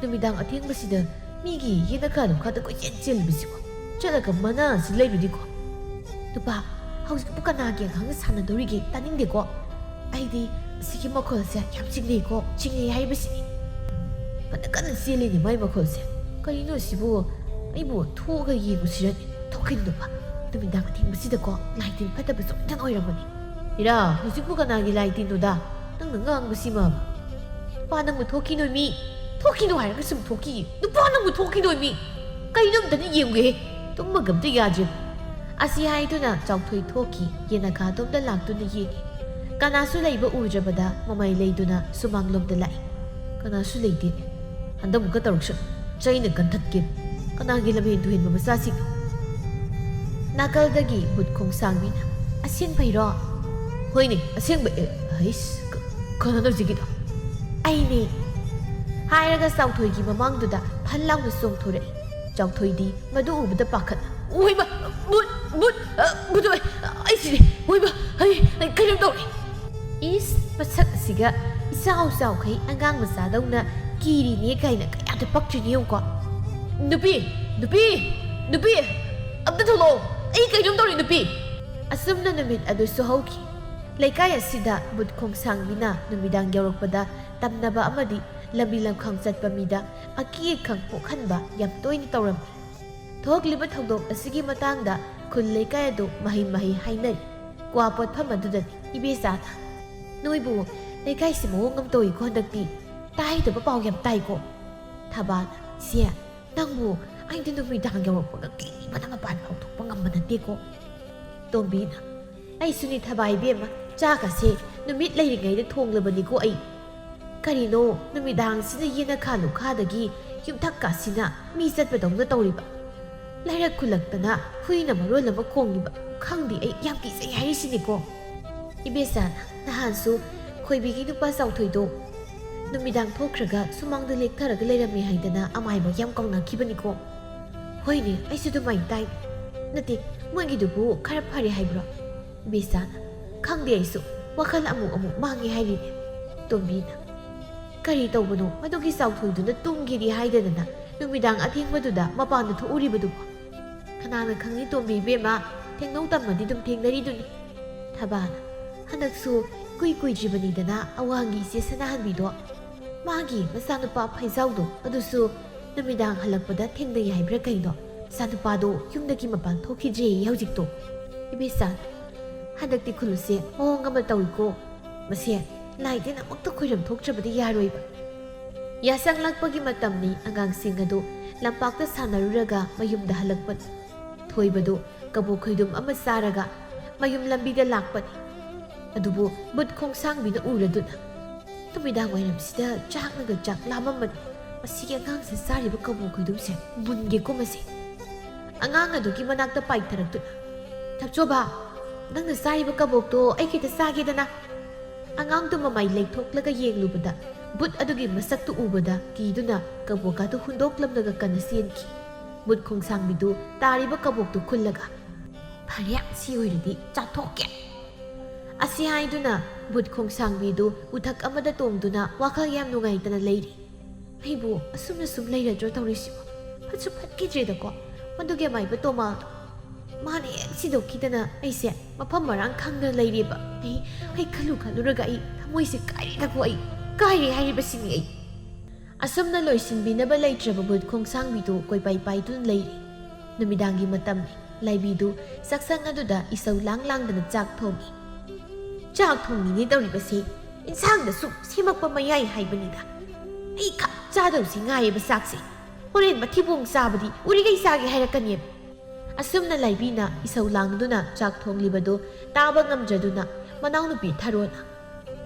ꯅꯨꯃꯤꯗꯥꯡ ꯑꯊꯦꯡꯕꯁꯤꯗ ꯃꯤꯒꯤ ꯌꯦꯅꯈꯥ ꯂꯨꯈꯥꯗ ꯀꯣꯏꯆꯦꯟ ꯆꯦꯜꯂꯤꯕꯁꯤꯕꯣ? ꯆꯠꯂꯒ ꯃꯅꯥ ꯑꯁꯤ ꯂꯩꯔꯨꯗꯤꯀꯣ꯫ ꯅꯨꯄꯥ, ꯍꯧꯖꯤꯛꯄꯨ ꯀꯅꯥꯒꯤ ꯑꯉꯥꯡꯅ ꯁꯥꯟꯅꯗꯧꯔꯤꯒꯦ? ꯇꯥꯅꯤꯡꯗꯦꯀꯣ꯫ ꯑꯩꯗꯤ ꯁꯤꯒꯤ ꯃꯈꯣꯜꯁꯦ ꯌꯥꯝ ꯆꯤꯡꯅꯩꯀꯣ, ꯆꯤꯡꯅꯩ ꯍꯥꯏꯔꯤꯕꯁꯤꯅꯤ꯫ ꯐꯅ ꯀꯟꯅ ꯆꯦꯜꯂꯤꯅꯦ ꯃꯥꯏ ꯃꯈꯣꯜꯁꯦ꯫ ꯀꯔꯤꯅꯣ ꯁꯤꯕꯨ? ꯑꯩꯕꯨ ꯊꯣꯛꯑꯒ ꯌꯦꯡꯉꯨꯁꯤꯔꯅꯦ? ꯊꯣꯛꯈꯤꯅꯨ ꯅꯨꯄꯥ꯫ ꯅꯨꯃꯤꯗꯥꯡ ꯑꯊꯦꯡꯕꯁꯤꯗꯀꯣ ꯂꯥꯏ ꯇꯤꯟ ꯐꯠꯇꯕ ꯁꯣꯏꯗꯅ ꯑꯣꯏꯔꯝꯃꯅꯤ꯫ ꯏꯔꯥ, ꯍꯧꯖꯤꯛꯄꯨ ꯀꯅꯥꯒꯤ ꯂꯥꯏ ꯇꯤꯟꯅꯣꯗ? ꯅꯪꯅ ꯉꯥꯡꯕꯁꯤꯃ꯫ ꯅꯨꯄꯥ ꯅꯪꯕꯨ ꯊꯣꯛꯈꯤꯅꯣ ꯃꯤ꯫ ꯊꯣꯛꯈꯤꯅꯣ ꯍꯥꯏꯔꯒ ꯁꯨꯝ ꯊꯣꯛꯈꯤ꯫ ꯅꯨꯄꯥ ꯅꯪꯕꯨ ꯊꯣꯛꯈꯤꯅꯣ ꯃꯤ꯫ ꯀꯩꯅꯣ ꯑꯝꯇꯅ ꯌꯦꯡꯒꯦ꯫ ꯇꯨꯝꯕꯒ ꯑꯝꯇ ꯌꯥꯗ꯭ꯔꯦ꯫ ꯑꯁꯤ ꯍꯥꯏꯗꯨꯅ ꯆꯥꯎꯊꯣꯏ ꯊꯣꯛꯈꯤ꯫ ꯌꯦꯅꯈꯥꯗꯣꯝꯗ ꯂꯥꯛꯇꯨꯅ ꯌꯦꯡꯉꯤ꯫ ꯀꯅꯥꯁꯨ ꯂꯩꯕ ꯎꯗ꯭ꯔꯕꯗ ꯃꯃꯩ ꯂꯩꯗꯨꯅ ꯁꯨꯃꯥꯡꯂꯣꯝꯗ ꯂꯥꯛꯏ꯫ ꯀꯅꯥꯁꯨ ꯂꯩꯇꯦꯅꯦ꯫ ꯍꯟꯗꯛꯃꯨꯛꯀ ꯇꯧꯔꯛꯁꯅꯨ꯫ ꯆꯩꯅ ꯀꯟꯊꯠꯀꯦ꯫ ꯀꯅꯥꯒꯤ ꯂꯝꯍꯦꯟ ꯇꯨꯍꯦꯟꯕ ꯃꯆꯥꯁꯤꯡꯅꯣ? ꯅꯥꯀꯜꯗꯒꯤ ꯕꯨꯠ ꯈꯣꯡꯁꯥꯡꯕꯤꯅ, "ꯑꯁꯦꯡꯕꯩꯔꯣ?" "ꯍꯣꯏꯅꯦ, ꯑꯁꯦꯡꯕ꯫ ꯑꯦ, ꯍꯩꯁ, ꯀ-, ꯀꯅꯥꯅꯣ ꯍꯧꯖꯤꯛꯀꯤꯗꯣ?" "ꯑꯩꯅꯦ!" ꯍꯥꯏꯔꯒ ꯆꯥꯎꯊꯣꯏꯒꯤ ꯃꯃꯥꯡꯗꯨꯗ ꯐꯟ ꯂꯥꯎꯅ ꯆꯣꯡꯊꯣꯔꯛꯏ꯫ ꯆꯥꯎꯊꯣꯏꯗꯤ ꯃꯗꯨ ꯎꯕꯗ ꯄꯥꯈꯠꯅ, "ꯑꯣꯏꯃ! ꯕꯨꯠ! ꯕꯨꯠ! ꯑ, ꯕꯨꯠ ꯑꯣꯏ! ꯑꯩ ꯁꯤꯔꯦ! ꯑꯣꯏꯃ! ꯑꯩ, ꯑꯩ ꯀꯩꯅꯣꯝ ꯇꯧꯔꯦ!" ꯏꯁ, ꯃꯁꯛ ꯑꯁꯤꯒ ꯏꯆꯥꯎ ꯆꯥꯎꯈꯩ ꯑꯉꯥꯡ ꯃꯆꯥꯗꯧꯅ ꯀꯤꯔꯤꯅꯦ ꯀꯥꯏꯅ ꯀꯌꯥꯗ ꯄꯛꯇ꯭ꯔꯤꯅꯦ ꯌꯦꯡꯉꯨꯀꯣ꯫ "ꯅꯨꯄꯤ! ꯅꯨꯄꯤ! ꯅꯨꯄꯤ! ꯑꯝꯇ ꯊꯣꯛꯂꯛꯑꯣ! ꯑꯩ ꯀꯩꯅꯣꯝ ꯇꯧꯔꯦ, ꯅꯨꯄꯤ!" ꯑꯁꯨꯝꯅ ꯅꯨꯃꯤꯠ ꯑꯗꯨꯁꯨ ꯍꯧꯈꯤ꯫ ꯂꯩꯀꯥꯏ ꯑꯁꯤꯗ ꯕꯨꯠ ꯈꯣꯡꯁꯥꯡꯕꯤꯅ ꯅꯨꯃꯤꯗꯥꯡ ꯌꯧꯔꯛꯄꯗ ꯇꯝꯅꯕ ꯑꯃꯗꯤ ꯂꯝꯕꯤ ꯂꯝꯈꯥꯡ ꯆꯠꯄ ꯃꯤꯗ ꯑꯀꯤ ꯑꯈꯪ ꯄꯣꯛꯍꯟꯕ ꯌꯥꯝ ꯇꯣꯏꯅ ꯇꯧꯔꯝꯃꯤ꯫ ꯊꯣꯛꯂꯤꯕ ꯊꯧꯗꯣꯛ ꯑꯁꯤꯒꯤ ꯃꯇꯥꯡꯗ ꯈꯨꯜ ꯂꯩꯀꯥꯏ ꯑꯗꯨ ꯃꯍꯩ ꯃꯍꯩ ꯍꯥꯏꯅꯔꯤ꯫ ꯀ꯭ꯋꯥ ꯄꯣꯠꯐꯝ ꯑꯗꯨꯗꯅꯤ ꯏꯕꯦꯆꯥꯅ, "ꯅꯣꯏꯕꯨ ꯂꯩꯀꯥꯏꯁꯤ ꯃꯑꯣꯡ ꯑꯃ ꯇꯧꯏꯀꯣ ꯍꯟꯗꯛꯇꯤ꯫ ꯇꯥꯍꯩꯗꯕ ꯄꯥꯎ ꯌꯥꯝ ꯇꯥꯏꯀꯣ?" ꯊꯕꯥꯅ, "ꯏꯆꯦ, ꯅꯪꯕꯨ ꯑꯩꯗꯤ ꯅꯨꯃꯤꯗꯥꯡ ꯌꯧꯔꯛꯄꯒ ꯀꯤꯕꯅ ꯃꯄꯥꯟ ꯐꯥꯎ ꯊꯣꯛꯄ ꯉꯝꯕ ꯅꯠꯇꯦꯀꯣ꯫" ꯇꯣꯝꯕꯤꯅ, "ꯑꯩꯁꯨꯅꯤ ꯊꯕꯥ ꯏꯕꯦꯝꯃ, ꯆꯥꯒꯁꯦ ꯅꯨꯃꯤꯠ ꯂꯩꯔꯤꯉꯩꯗ ꯊꯣꯡꯂꯕꯅꯤꯀꯣ ꯑꯩ꯫ ꯀꯔꯤꯅꯣ ꯅꯨꯃꯤꯗꯥꯡꯁꯤꯅ ꯌꯦꯅꯈꯥ ꯂꯨꯈꯥꯗꯒꯤ ꯌꯨꯝꯊꯛꯀꯁꯤꯅ ꯃꯤ ꯆꯠꯄꯗꯧꯅ ꯇꯧꯔꯤꯕ?" ꯂꯩꯔꯛ ꯈꯨꯜꯂꯛꯇꯅ ꯍꯨꯏꯅ ꯃꯔꯣꯜ ꯑꯃ ꯈꯣꯡꯉꯤꯕ꯫ ꯈꯪꯗꯦ, ꯑꯩ ꯌꯥꯝ ꯀꯤꯖꯩ ꯍꯥꯏꯔꯤꯁꯤꯅꯤꯀꯣ꯫ ꯏꯕꯦꯆꯥꯅ ꯅꯍꯥꯟꯁꯨ ꯈꯣꯏꯕꯤꯒꯤ ꯅꯨꯄꯥ ꯆꯥꯎꯊꯣꯏꯗꯣ ꯅꯨꯃꯤꯗꯥꯡ ꯊꯣꯛꯈ꯭ꯔꯒ ꯁꯨꯃꯥꯡꯗ ꯂꯦꯛꯊꯔꯒ ꯂꯩꯔꯝꯃꯤ ꯍꯥꯏꯗꯅ ꯑꯃꯥꯏꯕ ꯌꯥꯝ ꯀꯥꯎꯅꯈꯤꯕꯅꯤꯀꯣ꯫ ꯍꯣꯏꯅꯦ, ꯑꯩꯁꯨ ꯑꯗꯨꯃꯥꯏꯅ ꯇꯥꯏ꯫ ꯅꯠꯇꯦ, ꯃꯣꯏꯒꯤꯗꯨꯕꯨ ꯈꯔ ꯐꯔꯦ ꯍꯥꯏꯕ꯭ꯔꯣ? ꯏꯕꯦꯆꯥꯅ ꯈꯪꯗꯦ, ꯑꯩꯁꯨ ꯋꯥꯈꯜ ꯑꯃꯨꯛ ꯑꯃꯨꯛ ꯃꯥꯡꯉꯦ ꯍꯥꯏꯔꯤꯅꯦ꯫ ꯇꯣꯝꯕꯤꯅ ꯀꯔꯤ ꯇꯧꯕꯅꯣ? ꯃꯗꯨꯒꯤ ꯆꯥꯎꯊꯣꯏꯗꯨꯅ ꯇꯨꯝꯒꯦꯗꯤ ꯍꯥꯏꯗꯗꯅ ꯅꯨꯃꯤꯗꯥꯡ ꯑꯊꯦꯡꯕꯗꯨꯗ ꯃꯄꯥꯟꯗ ꯊꯣꯛꯎꯔꯤꯕꯗꯨꯕꯣ? ꯀꯅꯥꯅ ꯈꯪꯅꯤ ꯇꯣꯝꯕꯤ ꯏꯕꯦꯝꯃ, ꯊꯦꯡꯅꯧ ꯇꯝꯃꯗꯤ ꯑꯗꯨꯝ ꯊꯦꯡꯅꯔꯤꯗꯨꯅꯤ꯫ ꯊꯕꯥꯅ ꯍꯟꯗꯛꯁꯨ ꯀꯨꯏ ꯀꯨꯏꯗ꯭ꯔꯤꯕꯅꯤꯗꯅ ꯑꯋꯥꯡꯒꯤ ꯏꯆꯦ ꯁꯅꯥꯍꯟꯕꯤꯗꯣ ꯃꯥꯒꯤ ꯃꯆꯥꯅꯨꯄꯥ ꯐꯩꯖꯥꯎꯗꯣ ꯑꯗꯨꯁꯨ ꯅꯨꯃꯤꯗꯥꯡ ꯍꯜꯂꯛꯄꯗ ꯊꯦꯡꯅꯩ ꯍꯥꯏꯕ꯭ꯔꯥ ꯀꯩꯅꯣ? ꯃꯆꯥꯅꯨꯄꯥꯗꯣ ꯌꯨꯝꯗꯒꯤ ꯃꯄꯥꯟ ꯊꯣꯛꯈꯤꯗ꯭ꯔꯦꯌꯦ ꯍꯧꯖꯤꯛꯇꯣ꯫ ꯏꯕꯦꯆꯥ, ꯍꯟꯗꯛꯇꯤ ꯈꯨꯜꯂꯨꯁꯦ ꯃꯑꯣꯡ ꯑꯃ ꯇꯧꯏꯀꯣ꯫ ꯃꯁꯦ ꯂꯥꯏ ꯇꯤꯟ ꯑꯃꯨꯛꯇ ꯈꯣꯏꯔꯝ ꯊꯣꯛꯇ꯭ꯔꯕꯗꯤ ꯌꯥꯔꯣꯏꯕ꯫ ꯌꯥꯁꯪꯂꯛꯄꯒꯤ ꯃꯇꯝꯅꯤ, ꯑꯉꯥꯡꯁꯤꯡ ꯑꯗꯨ ꯂꯝꯄꯥꯛꯇ ꯁꯥꯟꯅꯔꯨꯔꯒ ꯃꯌꯨꯝꯗ ꯍꯜꯂꯛꯄꯅꯤ꯫ ꯊꯣꯏꯕꯗꯨ ꯀꯕꯣꯛ ꯈꯣꯏꯗꯨꯝ ꯑꯃ ꯆꯥꯔꯒ ꯃꯌꯨꯝ ꯂꯝꯕꯤꯗ ꯂꯥꯛꯄꯅꯤ꯫ ꯑꯗꯨꯕꯨ ꯕꯨꯠ ꯈꯣꯡꯁꯥꯡꯕꯤꯅ ꯎꯔꯗꯨꯅ, "ꯅꯨꯃꯤꯗꯥꯡ ꯋꯥꯏꯔꯝꯁꯤꯗ ꯆꯥꯛꯅꯒ ꯆꯥꯛ ꯂꯥꯝꯃꯝꯕꯅꯤ꯫ ꯃꯁꯤꯒꯤ ꯑꯉꯥꯡꯁꯤꯅ ꯆꯥꯔꯤꯕ ꯀꯕꯣꯛ ꯈꯣꯏꯗꯨꯝꯁꯦ ꯃꯨꯟꯒꯦꯀꯣ ꯃꯁꯤ"꯫ ꯑꯉꯥꯡ ꯑꯗꯨꯒꯤ ꯃꯅꯥꯛꯇ ꯄꯥꯏꯊꯔꯛꯇꯨꯅ, "ꯊꯞꯆꯣꯕ, ꯅꯪꯅ ꯆꯥꯔꯤꯕ ꯀꯕꯣꯛꯇꯣ ꯑꯩ ꯈꯤꯇ ꯆꯥꯒꯦꯗꯅ"꯫ ꯑꯉꯥꯡꯗꯨ ꯃꯃꯥꯏ ꯂꯩꯊꯣꯛꯂꯒ ꯌꯦꯡꯂꯨꯕꯗ ꯕꯨꯠ ꯑꯗꯨꯒꯤ ꯃꯁꯛꯇꯨ ꯎꯕꯗ ꯀꯤꯗꯨꯅ ꯀꯕꯣꯛ ꯑꯗꯨ ꯍꯨꯟꯗꯣꯛꯂꯝꯂꯒ ꯀꯟꯅ ꯆꯦꯟꯈꯤ꯫ ꯕꯨꯠ ꯈꯣꯡꯁꯥꯡꯕꯤꯗꯨ ꯇꯥꯔꯤꯕ ꯀꯕꯣꯛꯇꯨ ꯈꯨꯜꯂꯒ, "ꯐꯔꯦ, ꯁꯤ ꯑꯣꯏꯔꯗꯤ ꯆꯥꯊꯣꯛꯀꯦ" ꯑꯁꯤ ꯍꯥꯏꯗꯨꯅ ꯕꯨꯠ ꯈꯣꯡꯁꯥꯡꯕꯤꯗꯨ ꯎꯊꯛ ꯑꯃꯗ ꯇꯣꯡꯗꯨꯅ ꯋꯥꯈꯜ ꯌꯥꯝ ꯅꯨꯡꯉꯥꯏꯇꯅ ꯂꯩꯔꯤ꯫ "ꯑꯩꯕꯨ ꯑꯁꯨꯝꯅ ꯁꯨꯝ ꯂꯩꯔꯗ꯭ꯔꯣ ꯇꯧꯔꯤꯁꯤꯕꯣ? ꯐꯠꯁꯨ ꯐꯠꯈꯤꯗ꯭ꯔꯦꯗꯀꯣ ꯃꯗꯨꯒꯤ ꯑꯃꯥꯏꯕ ꯇꯣꯃꯥꯗꯣ꯫ ꯃꯥꯅ ꯍꯦꯛ ꯁꯤꯗꯣꯛꯈꯤꯗꯅ ꯑꯩꯁꯦ ꯃꯐꯝ ꯃꯔꯥꯡ ꯈꯪꯗꯅ ꯂꯩꯔꯦꯕ꯫ ꯑꯩ, ꯑꯩ ꯈꯜꯂꯨ ꯈꯜꯂꯨꯔꯒ ꯑꯩ ꯊꯃꯣꯏꯁꯦ ꯀꯥꯏꯔꯦꯗꯀꯣ, ꯑꯩ ꯀꯥꯏꯔꯦ ꯍꯥꯏꯔꯤꯕꯁꯤꯅꯤ ꯑꯩ"꯫ ꯑꯁꯨꯝꯅ ꯂꯣꯏꯁꯤꯟꯕꯤꯅꯕ ꯂꯩꯇ꯭ꯔꯕ ꯕꯨꯠ ꯈꯣꯡꯁꯥꯡꯕꯤꯗꯨ ꯀꯣꯏꯄꯥꯏ ꯄꯥꯏꯗꯨꯅ ꯂꯩꯔꯤ꯫ ꯅꯨꯃꯤꯗꯥꯡꯒꯤ ꯃꯇꯝꯅꯤ꯫ ꯂꯥꯏꯕꯤꯗꯨ ꯆꯥꯛꯁꯪ ꯑꯗꯨꯗ ꯏꯁꯧ ꯂꯥꯡ ꯂꯥꯡꯗꯅ ꯆꯥꯛ ꯊꯣꯡꯉꯤ꯫ "ꯆꯥꯛ ꯊꯣꯡꯉꯤꯅꯦ ꯇꯧꯔꯤꯕꯁꯦ, ꯏꯟꯁꯥꯡꯗ ꯁꯨꯝ ꯁꯦꯝꯃꯛꯄ ꯃꯌꯥꯏ ꯍꯥꯏꯕꯅꯤꯗ꯫ ꯑꯩ ꯈꯛ ꯆꯥꯗꯧꯁꯤ ꯉꯥꯏꯌꯦꯕ ꯆꯥꯛꯁꯦ꯫ ꯍꯣꯔꯦꯟ ꯃꯊꯤꯕꯣꯡ ꯆꯥꯕꯗꯤ ꯎꯔꯤꯈꯩ ꯆꯥꯒꯦ ꯍꯥꯏꯔꯛꯀꯅꯦꯕ"꯫ ꯑꯁꯨꯝꯅ ꯂꯥꯏꯕꯤꯅ ꯏꯁꯧ ꯂꯥꯡꯗꯨꯅ ꯆꯥꯛ ꯊꯣꯡꯂꯤꯕꯗꯨ ꯇꯥꯕ ꯉꯝꯗ꯭ꯔꯗꯨꯅ ꯃꯅꯥꯎꯅꯨꯄꯤ ꯊꯔꯣꯅ,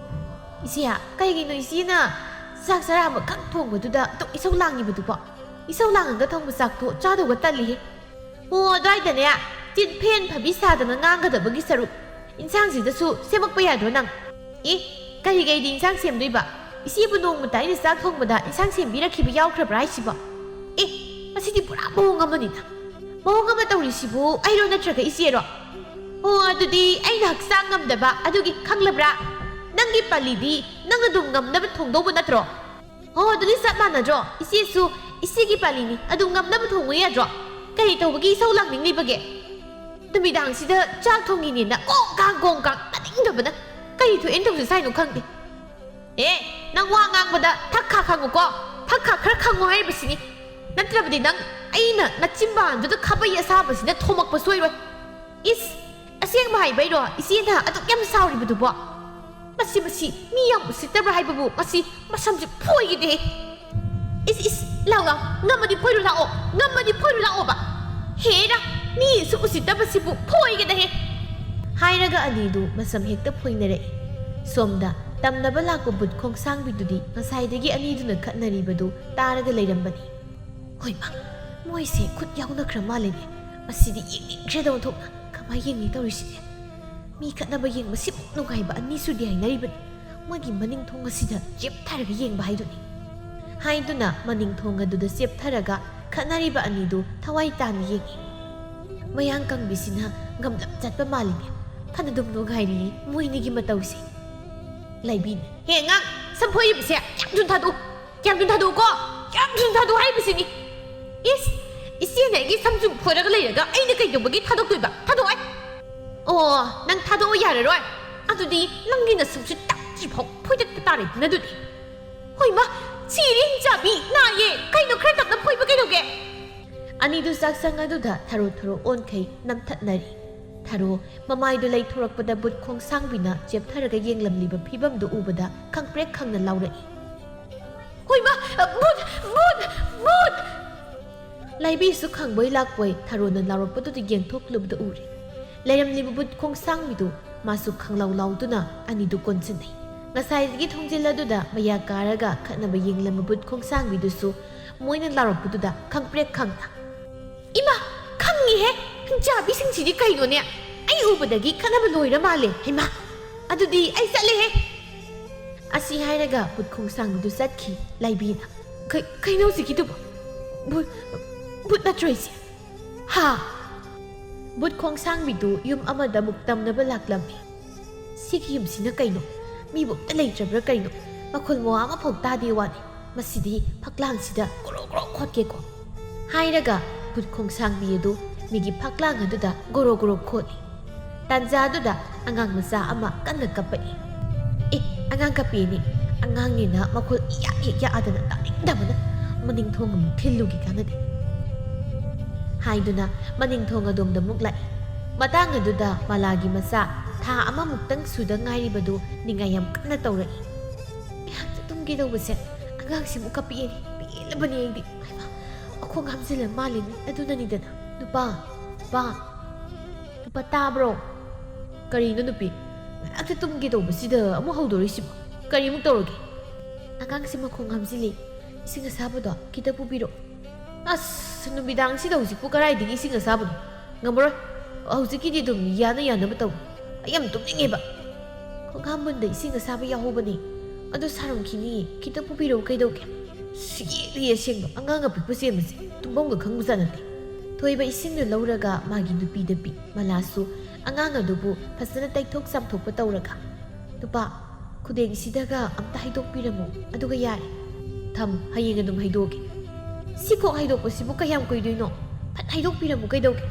"ꯏꯆꯦ, ꯀꯩꯒꯤꯅꯣ ꯏꯆꯦꯅ ꯆꯥꯛ ꯆꯔꯥ ꯑꯃꯈꯛ ꯊꯣꯡꯕꯗꯨꯗ ꯑꯗꯨꯛ ꯏꯁꯧ ꯂꯥꯡꯉꯤꯕꯗꯨꯕꯣ? ꯏꯁꯧ ꯂꯥꯡꯉꯒ ꯊꯣꯡꯕ ꯆꯥꯛꯇꯣ ꯆꯥꯗꯧꯕ ꯇꯜꯂꯤꯍꯦ"꯫ ꯑꯣ, ꯑꯗꯨꯋꯥꯏꯗꯅꯦ, ꯆꯤꯟ ꯐꯦꯟ ꯐꯕꯤ ꯁꯥꯗꯅ ꯉꯥꯡꯒꯗꯕꯒꯤ ꯁꯔꯨꯛ, ꯏꯟꯁꯥꯡꯁꯤꯗꯁꯨ ꯁꯦꯝꯃꯛꯄ ꯌꯥꯗ꯭ꯔꯣ ꯅꯪ? ꯑꯦ, ꯀꯔꯤ ꯀꯩꯗꯤ ꯏꯟꯁꯥꯡ ꯁꯦꯝꯗꯣꯏꯕ? ꯏꯆꯦꯕꯨ ꯅꯣꯡꯃꯇ ꯑꯩꯅ ꯆꯥꯛ ꯊꯣꯡꯕꯗ ꯏꯟꯁꯥꯡ ꯁꯦꯝꯕꯤꯔꯛꯈꯤꯕ ꯌꯥꯎꯈ꯭ꯔꯕ꯭ꯔꯥ ꯍꯥꯏꯁꯤꯕꯣ? ꯑꯦ, ꯃꯁꯤꯗꯤ ꯄꯨꯔꯥ ꯃꯑꯣꯡ ꯑꯃꯅꯤꯅ꯫ ꯃꯑꯣꯡ ꯑꯃ ꯇꯧꯔꯤꯁꯤꯕꯨ ꯑꯩꯔꯣ ꯅꯠꯇ꯭ꯔꯒ ꯏꯆꯦꯔꯣ? ꯑꯣ, ꯑꯗꯨꯗꯤ ꯑꯩꯅ ꯍꯛꯆꯥꯡ ꯉꯝꯗꯕ ꯑꯗꯨꯒꯤ ꯈꯪꯂꯕ꯭ꯔꯥ? ꯅꯪꯒꯤ ꯄꯜꯂꯤꯗꯤ ꯅꯪ ꯑꯗꯨꯝ ꯉꯝꯅꯕ ꯊꯣꯡꯗꯧꯕ ꯅꯠꯇ꯭ꯔꯣ? ꯑꯣ, ꯑꯗꯨꯗꯤ ꯆꯞ ꯃꯥꯟꯅꯗ꯭ꯔꯣ? ꯏꯆꯦꯁꯨ ꯏꯆꯦꯒꯤ ꯄꯥꯜꯂꯤꯅꯤ, ꯑꯗꯨꯝ ꯉꯝꯅꯕ ꯊꯣꯡꯉꯨ ꯌꯥꯗ꯭ꯔꯣ? ꯀꯔꯤ ꯇꯧꯕꯒꯤ ꯏꯁꯧ ꯂꯥꯡꯅꯤꯡꯂꯤꯕꯒꯦ? ꯅꯨꯃꯤꯗꯥꯡꯁꯤꯗ ꯆꯥꯛ ꯊꯣꯡꯉꯤꯅꯦꯅ ꯀꯣꯡ ꯀꯥꯡ ꯀꯣꯡ ꯀꯥꯡ ꯇꯥꯅꯤꯡꯗꯕꯅ ꯀꯔꯤ ꯊꯣꯛꯑꯦꯅ ꯇꯧꯁꯤ ꯁꯥꯏꯅꯣ ꯈꯪꯗꯦ꯫ ꯑꯦ, ꯅꯪ ꯋꯥ ꯉꯥꯡꯕꯗ ꯊꯛ ꯈꯥ ꯈꯪꯉꯨꯀꯣ, ꯊꯛ ꯈꯥ ꯈꯔ ꯈꯪꯉꯨ ꯍꯥꯏꯔꯤꯕꯁꯤꯅꯤ꯫ ꯅꯠꯇ꯭ꯔꯕꯗꯤ ꯅꯪ ꯑꯩꯅ ꯅꯆꯤꯟꯕꯥꯟꯗꯨꯗ ꯈꯥꯕꯩ ꯑꯁꯥꯕꯁꯤꯅ ꯊꯣꯝꯃꯛꯄ ꯁꯣꯏꯔꯣꯏ꯫ ꯏꯁ, ꯑꯁꯦꯡꯕ ꯍꯥꯏꯕꯩꯔꯣ ꯏꯆꯦꯅ ꯑꯗꯨꯛ ꯌꯥꯝ ꯁꯥꯎꯔꯤꯕꯗꯨꯕꯣ? ꯃꯁꯤ, ꯃꯁꯤ ꯃꯤ ꯌꯥꯝ ꯎꯁꯤꯠꯇꯕ꯭ꯔꯥ ꯍꯥꯏꯕꯕꯨ, ꯃꯁꯤ ꯃꯁꯝꯁꯤ ꯐꯣꯏꯒꯦꯗꯦ꯫ ꯏꯁ, ꯏꯁ, ꯂꯥꯎ, ꯂꯥꯎ, ꯉꯝꯃꯗꯤ ꯐꯣꯏꯔꯨ ꯂꯥꯛꯑꯣ, ꯉꯝꯃꯗꯤ ꯐꯣꯏꯔꯨ ꯂꯥꯛꯑꯣꯕ꯫ ꯍꯦꯔꯥ, ꯃꯤꯁꯨ ꯎꯁꯤꯠꯇꯕꯁꯤꯕꯨ ꯐꯣꯏꯒꯦꯗꯍꯦ꯫ ꯍꯥꯏꯔꯒ ꯑꯅꯤꯗꯨ ꯃꯁꯝ ꯍꯦꯛꯇ ꯐꯣꯏꯅꯔꯛꯏ꯫ ꯁꯣꯝꯗ ꯇꯝꯅꯕ ꯂꯥꯛꯄ ꯕꯨꯠ ꯈꯣꯡꯁꯥꯡꯕꯤꯗꯨꯗꯤ ꯉꯁꯥꯏꯗꯒꯤ ꯑꯅꯤꯗꯨꯅ ꯈꯠꯅꯔꯤꯕꯗꯨ ꯇꯥꯔꯒ ꯂꯩꯔꯝꯕꯅꯤ꯫ ꯍꯣꯏꯃ, ꯃꯣꯏꯁꯦ ꯈꯨꯠ ꯌꯥꯎꯅꯈ꯭ꯔ ꯃꯥꯜꯂꯦꯅꯦ꯫ ꯃꯁꯤꯗꯤ ꯌꯦꯡꯅꯤꯡꯈ꯭ꯔꯦꯗ ꯑꯣꯟꯊꯣꯛꯅ꯫ ꯀꯃꯥꯏ ꯌꯦꯡꯅꯤ ꯇꯧꯔꯤꯁꯤꯗꯤ? ꯃꯤ ꯈꯠꯅꯕ ꯌꯦꯡꯕꯁꯤꯃꯨꯛ ꯅꯨꯡꯉꯥꯏꯕ ꯑꯅꯤꯁꯨꯗꯤ ꯍꯥꯏꯅꯔꯤꯕꯅꯤ꯫ ꯃꯣꯏꯒꯤ ꯃꯅꯤꯡ ꯊꯣꯡ ꯑꯁꯤꯗ ꯆꯦꯞꯊꯔꯒ ꯌꯦꯡꯕ ꯍꯥꯏꯗꯨꯅꯤ꯫ ꯍꯥꯏꯗꯨꯅ ꯃꯅꯤꯡ ꯊꯣꯡ ꯑꯗꯨꯗ ꯆꯦꯞꯊꯔꯒ ꯈꯠꯅꯔꯤꯕ ꯑꯅꯤꯗꯨ ꯊꯋꯥꯏ ꯇꯥꯅ ꯌꯦꯡꯉꯤ꯫ ꯃꯌꯥꯡ ꯀꯪꯕꯤꯁꯤꯅ ꯉꯝꯂꯞ ꯆꯠꯄ ꯃꯥꯜꯂꯤꯅꯦ꯫ ꯐꯅꯗꯨꯝ ꯅꯨꯡꯉꯥꯏꯔꯤꯌꯦ ꯃꯣꯏꯅꯤꯒꯤ ꯃꯇꯧꯁꯦ꯫ ꯂꯩꯕꯤꯅ, "ꯍꯦ ꯑꯉꯥꯡ, ꯁꯝ ꯐꯣꯏꯔꯤꯕꯁꯦ ꯌꯥꯝ ꯊꯨꯅ ꯊꯥꯗꯣꯛꯎ, ꯌꯥꯝ ꯊꯨꯅ ꯊꯥꯗꯣꯛꯎꯀꯣ, ꯌꯥꯝ ꯊꯨꯅ ꯊꯥꯗꯣꯛꯎ ꯍꯥꯏꯔꯤꯕꯁꯤꯅꯤ꯫ ꯏꯁ, ꯏꯆꯦꯅ ꯑꯩꯒꯤ ꯁꯝꯁꯨ ꯐꯣꯏꯔꯒ ꯂꯩꯔꯒ ꯑꯩꯅ ꯀꯩꯗꯧꯕꯒꯤ ꯊꯥꯗꯣꯛꯇꯣꯏꯕ? ꯊꯥꯗꯣꯛꯑꯣꯏ꯫ ꯑꯣ, ꯅꯪ ꯊꯥꯗꯣꯛꯑꯣ ꯌꯥꯔꯔꯣꯏ꯫ ꯑꯗꯨꯗꯤ ꯅꯪꯒꯤ ꯅꯁꯝꯁꯨ ꯇꯥꯛꯇ꯭ꯔꯤꯐꯥꯎ ꯐꯣꯏꯗꯠꯄ ꯇꯥꯔꯦꯗꯅ ꯑꯗꯨꯗꯤ꯫ ꯍꯣꯏꯃ, ꯁꯤꯔꯦ ꯍꯤꯡꯆꯥꯕꯤ, ꯅꯥꯏꯌꯦ꯫ ꯀꯩꯅꯣ ꯈꯔ ꯇꯞꯅ ꯐꯣꯏꯕ ꯀꯩꯗꯧꯒꯦ?" ꯑꯅꯤꯗꯨ ꯆꯥꯛꯁꯪ ꯑꯗꯨꯗ ꯊꯔꯣ ꯊꯔꯣ ꯑꯣꯟꯈꯩ ꯅꯝꯊꯠꯅꯔꯤ꯫ ꯊꯔꯣ ꯃꯃꯥꯏꯗꯨ ꯂꯩꯊꯣꯔꯛꯄꯗ ꯕꯨꯠ ꯈꯣꯡꯁꯥꯡꯕꯤꯅ ꯆꯦꯞꯊꯔꯒ ꯌꯦꯡꯂꯝꯂꯤꯕ ꯐꯤꯕꯝꯗꯨ ꯎꯕꯗ ꯈꯪꯄ꯭ꯔꯦꯛ ꯈꯪꯅ ꯂꯥꯎꯔꯛꯏ꯫ "ꯍꯣꯏꯃ, ꯕꯨꯠ! ꯕꯨꯠ! ꯕꯨꯠ!" ꯂꯥꯏꯕꯤꯁꯨ ꯈꯪꯕꯣꯏ ꯂꯥꯛꯄꯣꯏ ꯊꯔꯣꯅ ꯂꯥꯎꯔꯛꯄꯗꯨꯗ ꯌꯦꯡꯊꯣꯛꯂꯨꯕꯗ ꯎꯔꯦ꯫ ꯂꯩꯔꯝꯂꯤꯕ ꯕꯨꯠ ꯈꯣꯡꯁꯥꯡꯕꯤꯗꯨ ꯃꯥꯁꯨ ꯈꯪꯂꯥꯎ ꯂꯥꯎꯗꯨꯅ ꯑꯅꯤꯗꯨ ꯀꯣꯟꯁꯤꯟꯅꯩ꯫ ꯉꯁꯥꯏꯗꯒꯤ ꯊꯣꯡꯖꯤꯜ ꯑꯗꯨꯗ ꯃꯌꯥ ꯀꯥꯔꯒ ꯈꯠꯅꯕ ꯌꯦꯡꯂꯝꯕ ꯕꯨꯠ ꯈꯣꯡꯁꯥꯡꯕꯤꯗꯨꯁꯨ ꯃꯣꯏꯅ ꯂꯥꯎꯔꯛꯄꯗꯨꯗ ꯈꯪꯄ꯭ꯔꯦꯛ ꯈꯪꯅ, "ꯏꯃꯥ! ꯈꯪ-" ꯆꯥꯕꯤꯁꯤꯡꯁꯤꯗꯤ ꯀꯩꯅꯣꯅꯦ? ꯑꯩ ꯎꯕꯗꯒꯤ ꯈꯠꯅꯕ ꯂꯣꯏꯔ ꯃꯥꯜꯂꯦ꯫ ꯍꯩꯃꯥ, ꯑꯗꯨꯗꯤ ꯑꯩ ꯆꯠꯂꯦꯍꯦ꯫ ꯑꯁꯤ ꯍꯥꯏꯔꯒ ꯕꯨꯠ ꯈꯣꯡꯁꯥꯡꯕꯤꯗꯨ ꯆꯠꯈꯤ꯫ ꯂꯥꯏꯕꯤꯅ, "ꯀꯩ-, ꯀꯩꯅꯣ ꯍꯧꯖꯤꯛꯀꯤꯗꯨꯕꯣ? ꯕꯨꯠ, ꯕꯨꯠ ꯅꯠꯇ꯭ꯔꯣ ꯑꯩꯁꯦ? ꯍꯥ?" ꯕꯨꯠ ꯈꯣꯡꯁꯥꯡꯕꯤꯗꯨ ꯌꯨꯝ ꯑꯃꯗ ꯑꯃꯨꯛ ꯇꯝꯅꯕ ꯂꯥꯛꯂꯝꯃꯤ꯫ ꯁꯤꯒꯤ ꯌꯨꯝꯁꯤꯅ ꯀꯩꯅꯣ? ꯃꯤꯕꯨ ꯑꯝꯇ ꯂꯩꯇ꯭ꯔꯕ꯭ꯔꯥ ꯀꯩꯅꯣ? ꯃꯈꯣꯜ ꯃꯋꯥ ꯑꯃꯐꯥꯎ ꯇꯥꯗꯦ ꯋꯥꯅꯤ꯫ ꯃꯁꯤꯗꯤ ꯐꯛꯂꯥꯡꯁꯤꯗ ꯒ꯭ꯔꯣ ꯒ꯭ꯔꯣ ꯈꯣꯠꯀꯦꯀꯣ꯫ ꯍꯥꯏꯔꯒ ꯕꯨꯠ ꯈꯣꯡꯁꯥꯡꯕꯤ ꯑꯗꯨ ꯃꯤꯒꯤ ꯐꯛꯂꯥꯡ ꯑꯗꯨꯗ ꯒ꯭ꯔꯣ ꯒ꯭ꯔꯣ ꯈꯣꯠꯂꯤ꯫ ꯇꯥꯟꯖꯥꯗꯨꯗ ꯑꯉꯥꯡ ꯃꯆꯥ ꯑꯃ ꯀꯟꯅ ꯀꯞꯄꯛꯏ꯫ "ꯑꯦ, ꯑꯉꯥꯡ ꯀꯞꯄꯦꯅꯦ, ꯑꯉꯥꯡꯅꯦꯅ ꯃꯈꯣꯜ ꯏꯌꯥꯛ ꯍꯦꯛ ꯌꯥꯛꯑꯗꯅ ꯇꯥꯅꯤꯡꯗꯕꯅ꯫ ꯃꯅꯤꯡ ꯊꯣꯡ ꯑꯃꯨꯛ ꯊꯤꯜꯂꯨꯒꯦ ꯀꯥꯟꯅꯗꯦ" ꯍꯥꯏꯗꯨꯅ ꯃꯅꯤꯡ ꯊꯣꯡ ꯑꯗꯣꯝꯗ ꯑꯃꯨꯛ ꯂꯥꯛꯏ꯫ ꯃꯇꯥꯡ ꯑꯗꯨꯗ ꯃꯂꯥꯒꯤ ꯃꯆꯥ ꯊꯥ ꯑꯃꯃꯨꯛꯇꯪ ꯁꯨꯗ ꯉꯥꯏꯔꯤꯕꯗꯨ ꯅꯤꯡꯉꯥꯏ ꯌꯥꯝ ꯀꯟꯅ ꯇꯧꯔꯛꯏ꯫ ꯉꯥꯏꯍꯥꯛꯇ ꯇꯨꯝꯒꯦ ꯇꯧꯕꯁꯦ ꯑꯉꯥꯡꯁꯤꯃꯨꯛ ꯀꯞꯄꯛꯑꯦꯅꯦ, ꯄꯦꯜꯂꯕꯅꯦ ꯑꯩꯗꯤ꯫ ꯍꯩꯃꯥ, ꯃꯈꯣꯡ ꯍꯥꯝꯖꯤꯜꯂ ꯃꯥꯜꯂꯤꯅꯦ꯫ ꯑꯗꯨꯅꯅꯤꯗꯅ, "ꯅꯨꯄꯥ, ꯅꯨꯄꯥ, ꯅꯨꯄꯥ, ꯇꯥꯕ꯭ꯔꯣ?" "ꯀꯔꯤꯅꯣ ꯅꯨꯄꯤ? ꯉꯥꯏꯍꯥꯛꯇ ꯇꯨꯝꯒꯦ ꯇꯧꯕꯁꯤꯗ ꯑꯃꯨꯛ ꯍꯧꯗꯣꯔꯛꯏꯁꯤꯕꯣ? ꯀꯔꯤꯃꯨꯛ ꯇꯧꯔꯒꯦ?" "ꯑꯉꯥꯡꯁꯦ ꯃꯈꯣꯡ ꯍꯥꯝꯖꯤꯜꯂꯦ, ꯏꯁꯤꯡ ꯑꯁꯥꯕꯗꯣ ꯈꯤꯇ ꯄꯨꯕꯤꯔꯛꯑꯣ꯫" "ꯑꯁ, ꯅꯨꯃꯤꯗꯥꯡꯁꯤꯗ ꯍꯧꯖꯤꯛꯄꯨ ꯀꯗꯥꯏꯗꯒꯤ ꯏꯁꯤꯡ ꯑꯁꯥꯕꯅꯣ? ꯉꯝꯃꯔꯣꯏ꯫ ꯍꯧꯖꯤꯛꯀꯤꯗꯤ ꯑꯗꯨꯝ ꯌꯥꯅ ꯌꯥꯅꯕ ꯇꯧ꯫ ꯑꯩ ꯌꯥꯝ ꯇꯨꯝꯅꯤꯡꯉꯦꯕ꯫" "ꯈꯣꯡꯍꯥꯝꯕꯨꯟꯗ ꯏꯁꯤꯡ ꯑꯁꯥꯕ ꯌꯥꯎꯍꯧꯕꯅꯦ꯫ ꯑꯗꯨ ꯁꯥꯔꯝꯈꯤꯅꯤꯌꯦ꯫ ꯈꯤꯇ ꯄꯨꯕꯤꯔꯛꯎ ꯀꯩꯗꯧꯒꯦ?" ꯁꯤꯒꯦ ꯑꯁꯦꯡꯕ, ꯑꯉꯥꯡ ꯑꯄꯤꯛꯄ ꯆꯦꯟꯕꯁꯦ ꯇꯨꯝꯐꯝꯒ ꯈꯪꯕꯖꯥꯠ ꯅꯠꯇꯦ꯫ ꯊꯣꯏꯕ ꯏꯁꯤꯡꯗꯨ ꯂꯧꯔꯒ ꯃꯥꯒꯤ ꯅꯨꯄꯤꯗ ꯄꯤ꯫ ꯃꯂꯥꯁꯨ ꯑꯉꯥꯡ ꯑꯗꯨꯕꯨ ꯐꯖꯅ ꯇꯩꯊꯣꯛ ꯆꯥꯝꯊꯣꯛꯄ ꯇꯧꯔꯒ, "ꯅꯨꯄꯥ, ꯈꯨꯗꯦꯡꯁꯤꯗꯒ ꯑꯝꯇ ꯍꯩꯗꯣꯛꯄꯤꯔꯝꯃꯣ, ꯑꯗꯨꯒ ꯌꯥꯔꯦ꯫ ꯊꯝ, ꯍꯌꯦꯡ ꯑꯗꯨꯝ ꯍꯩꯗꯣꯛꯑꯒꯦ꯫" "ꯁꯤꯈꯣꯛ ꯍꯩꯗꯣꯛꯄꯁꯤꯕꯨ ꯀꯌꯥꯝ ꯀꯨꯏꯗꯣꯏꯅꯣ? ꯐꯠ ꯍꯩꯗꯣꯛꯄꯤꯔꯝꯃꯨ ꯀꯩꯗꯧꯒꯦ?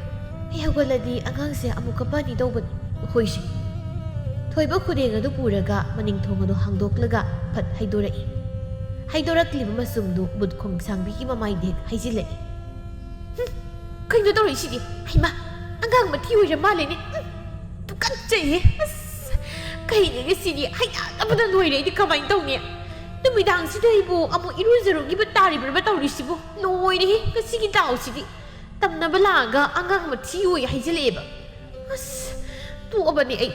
ꯑꯩ ꯍꯧꯒꯠꯂꯗꯤ ꯑꯉꯥꯡꯁꯦ ꯑꯃꯨꯛ ꯀꯞꯄꯅꯤ ꯇꯧꯕꯅꯤ꯫ ꯍꯣꯏꯁꯦ꯫" ꯊꯣꯏꯕ ꯈꯨꯗꯦꯡ ꯑꯗꯨ ꯄꯨꯔꯒ ꯃꯅꯤꯡ ꯊꯣꯡ ꯑꯗꯨ ꯍꯥꯡꯗꯣꯛꯂꯒ ꯐꯠ ꯍꯩꯗꯣꯔꯛꯏ꯫ ꯍꯩꯗꯣꯔꯛꯂꯤꯕ ꯃꯆꯨꯝꯗꯨ ꯕꯨꯠ ꯈꯣꯡꯁꯥꯡꯕꯤꯒꯤ ꯃꯃꯥꯏꯗ ꯍꯦꯛ ꯍꯩꯖꯤꯜꯂꯛꯏ꯫ "ꯍꯨꯝ, ꯀꯩꯅꯣ ꯇꯧꯔꯛꯏꯁꯤꯗꯤ? ꯍꯩꯃꯥ, ꯑꯉꯥꯡ ꯃꯊꯤ ꯑꯣꯏꯔ ꯃꯥꯜꯂꯦꯅꯦ꯫ ꯍꯨꯝ, ꯇꯨꯀꯠꯆꯩꯍꯦ꯫ ꯑꯁ, ꯀꯩꯅꯣ ꯉꯁꯤꯗꯤ ꯍꯩꯅꯗꯕꯅ ꯂꯣꯏꯔꯦ꯫ ꯑꯩꯗꯤ ꯀꯃꯥꯏꯅ ꯇꯧꯅꯤ? ꯅꯨꯃꯤꯗꯥꯡꯁꯤꯗ ꯑꯩꯕꯨ ꯑꯃꯨꯛ ꯏꯔꯨꯖꯔꯨꯈꯤꯕ ꯇꯥꯔꯤꯕ꯭ꯔꯥ ꯇꯧꯔꯤꯁꯤꯕꯨ? ꯂꯣꯏꯔꯦꯍꯦ ꯉꯁꯤꯒꯤ ꯗꯥꯎꯁꯤꯗꯤ꯫ ꯇꯝꯅꯕ ꯂꯥꯛꯑꯒ ꯑꯉꯥꯡ ꯃꯊꯤ ꯑꯣꯏ ꯍꯥꯏꯖꯤꯜꯂꯛꯑꯦꯕ꯫ ꯑꯁ, ꯇꯣꯛꯑꯕꯅꯤ ꯑꯩ꯫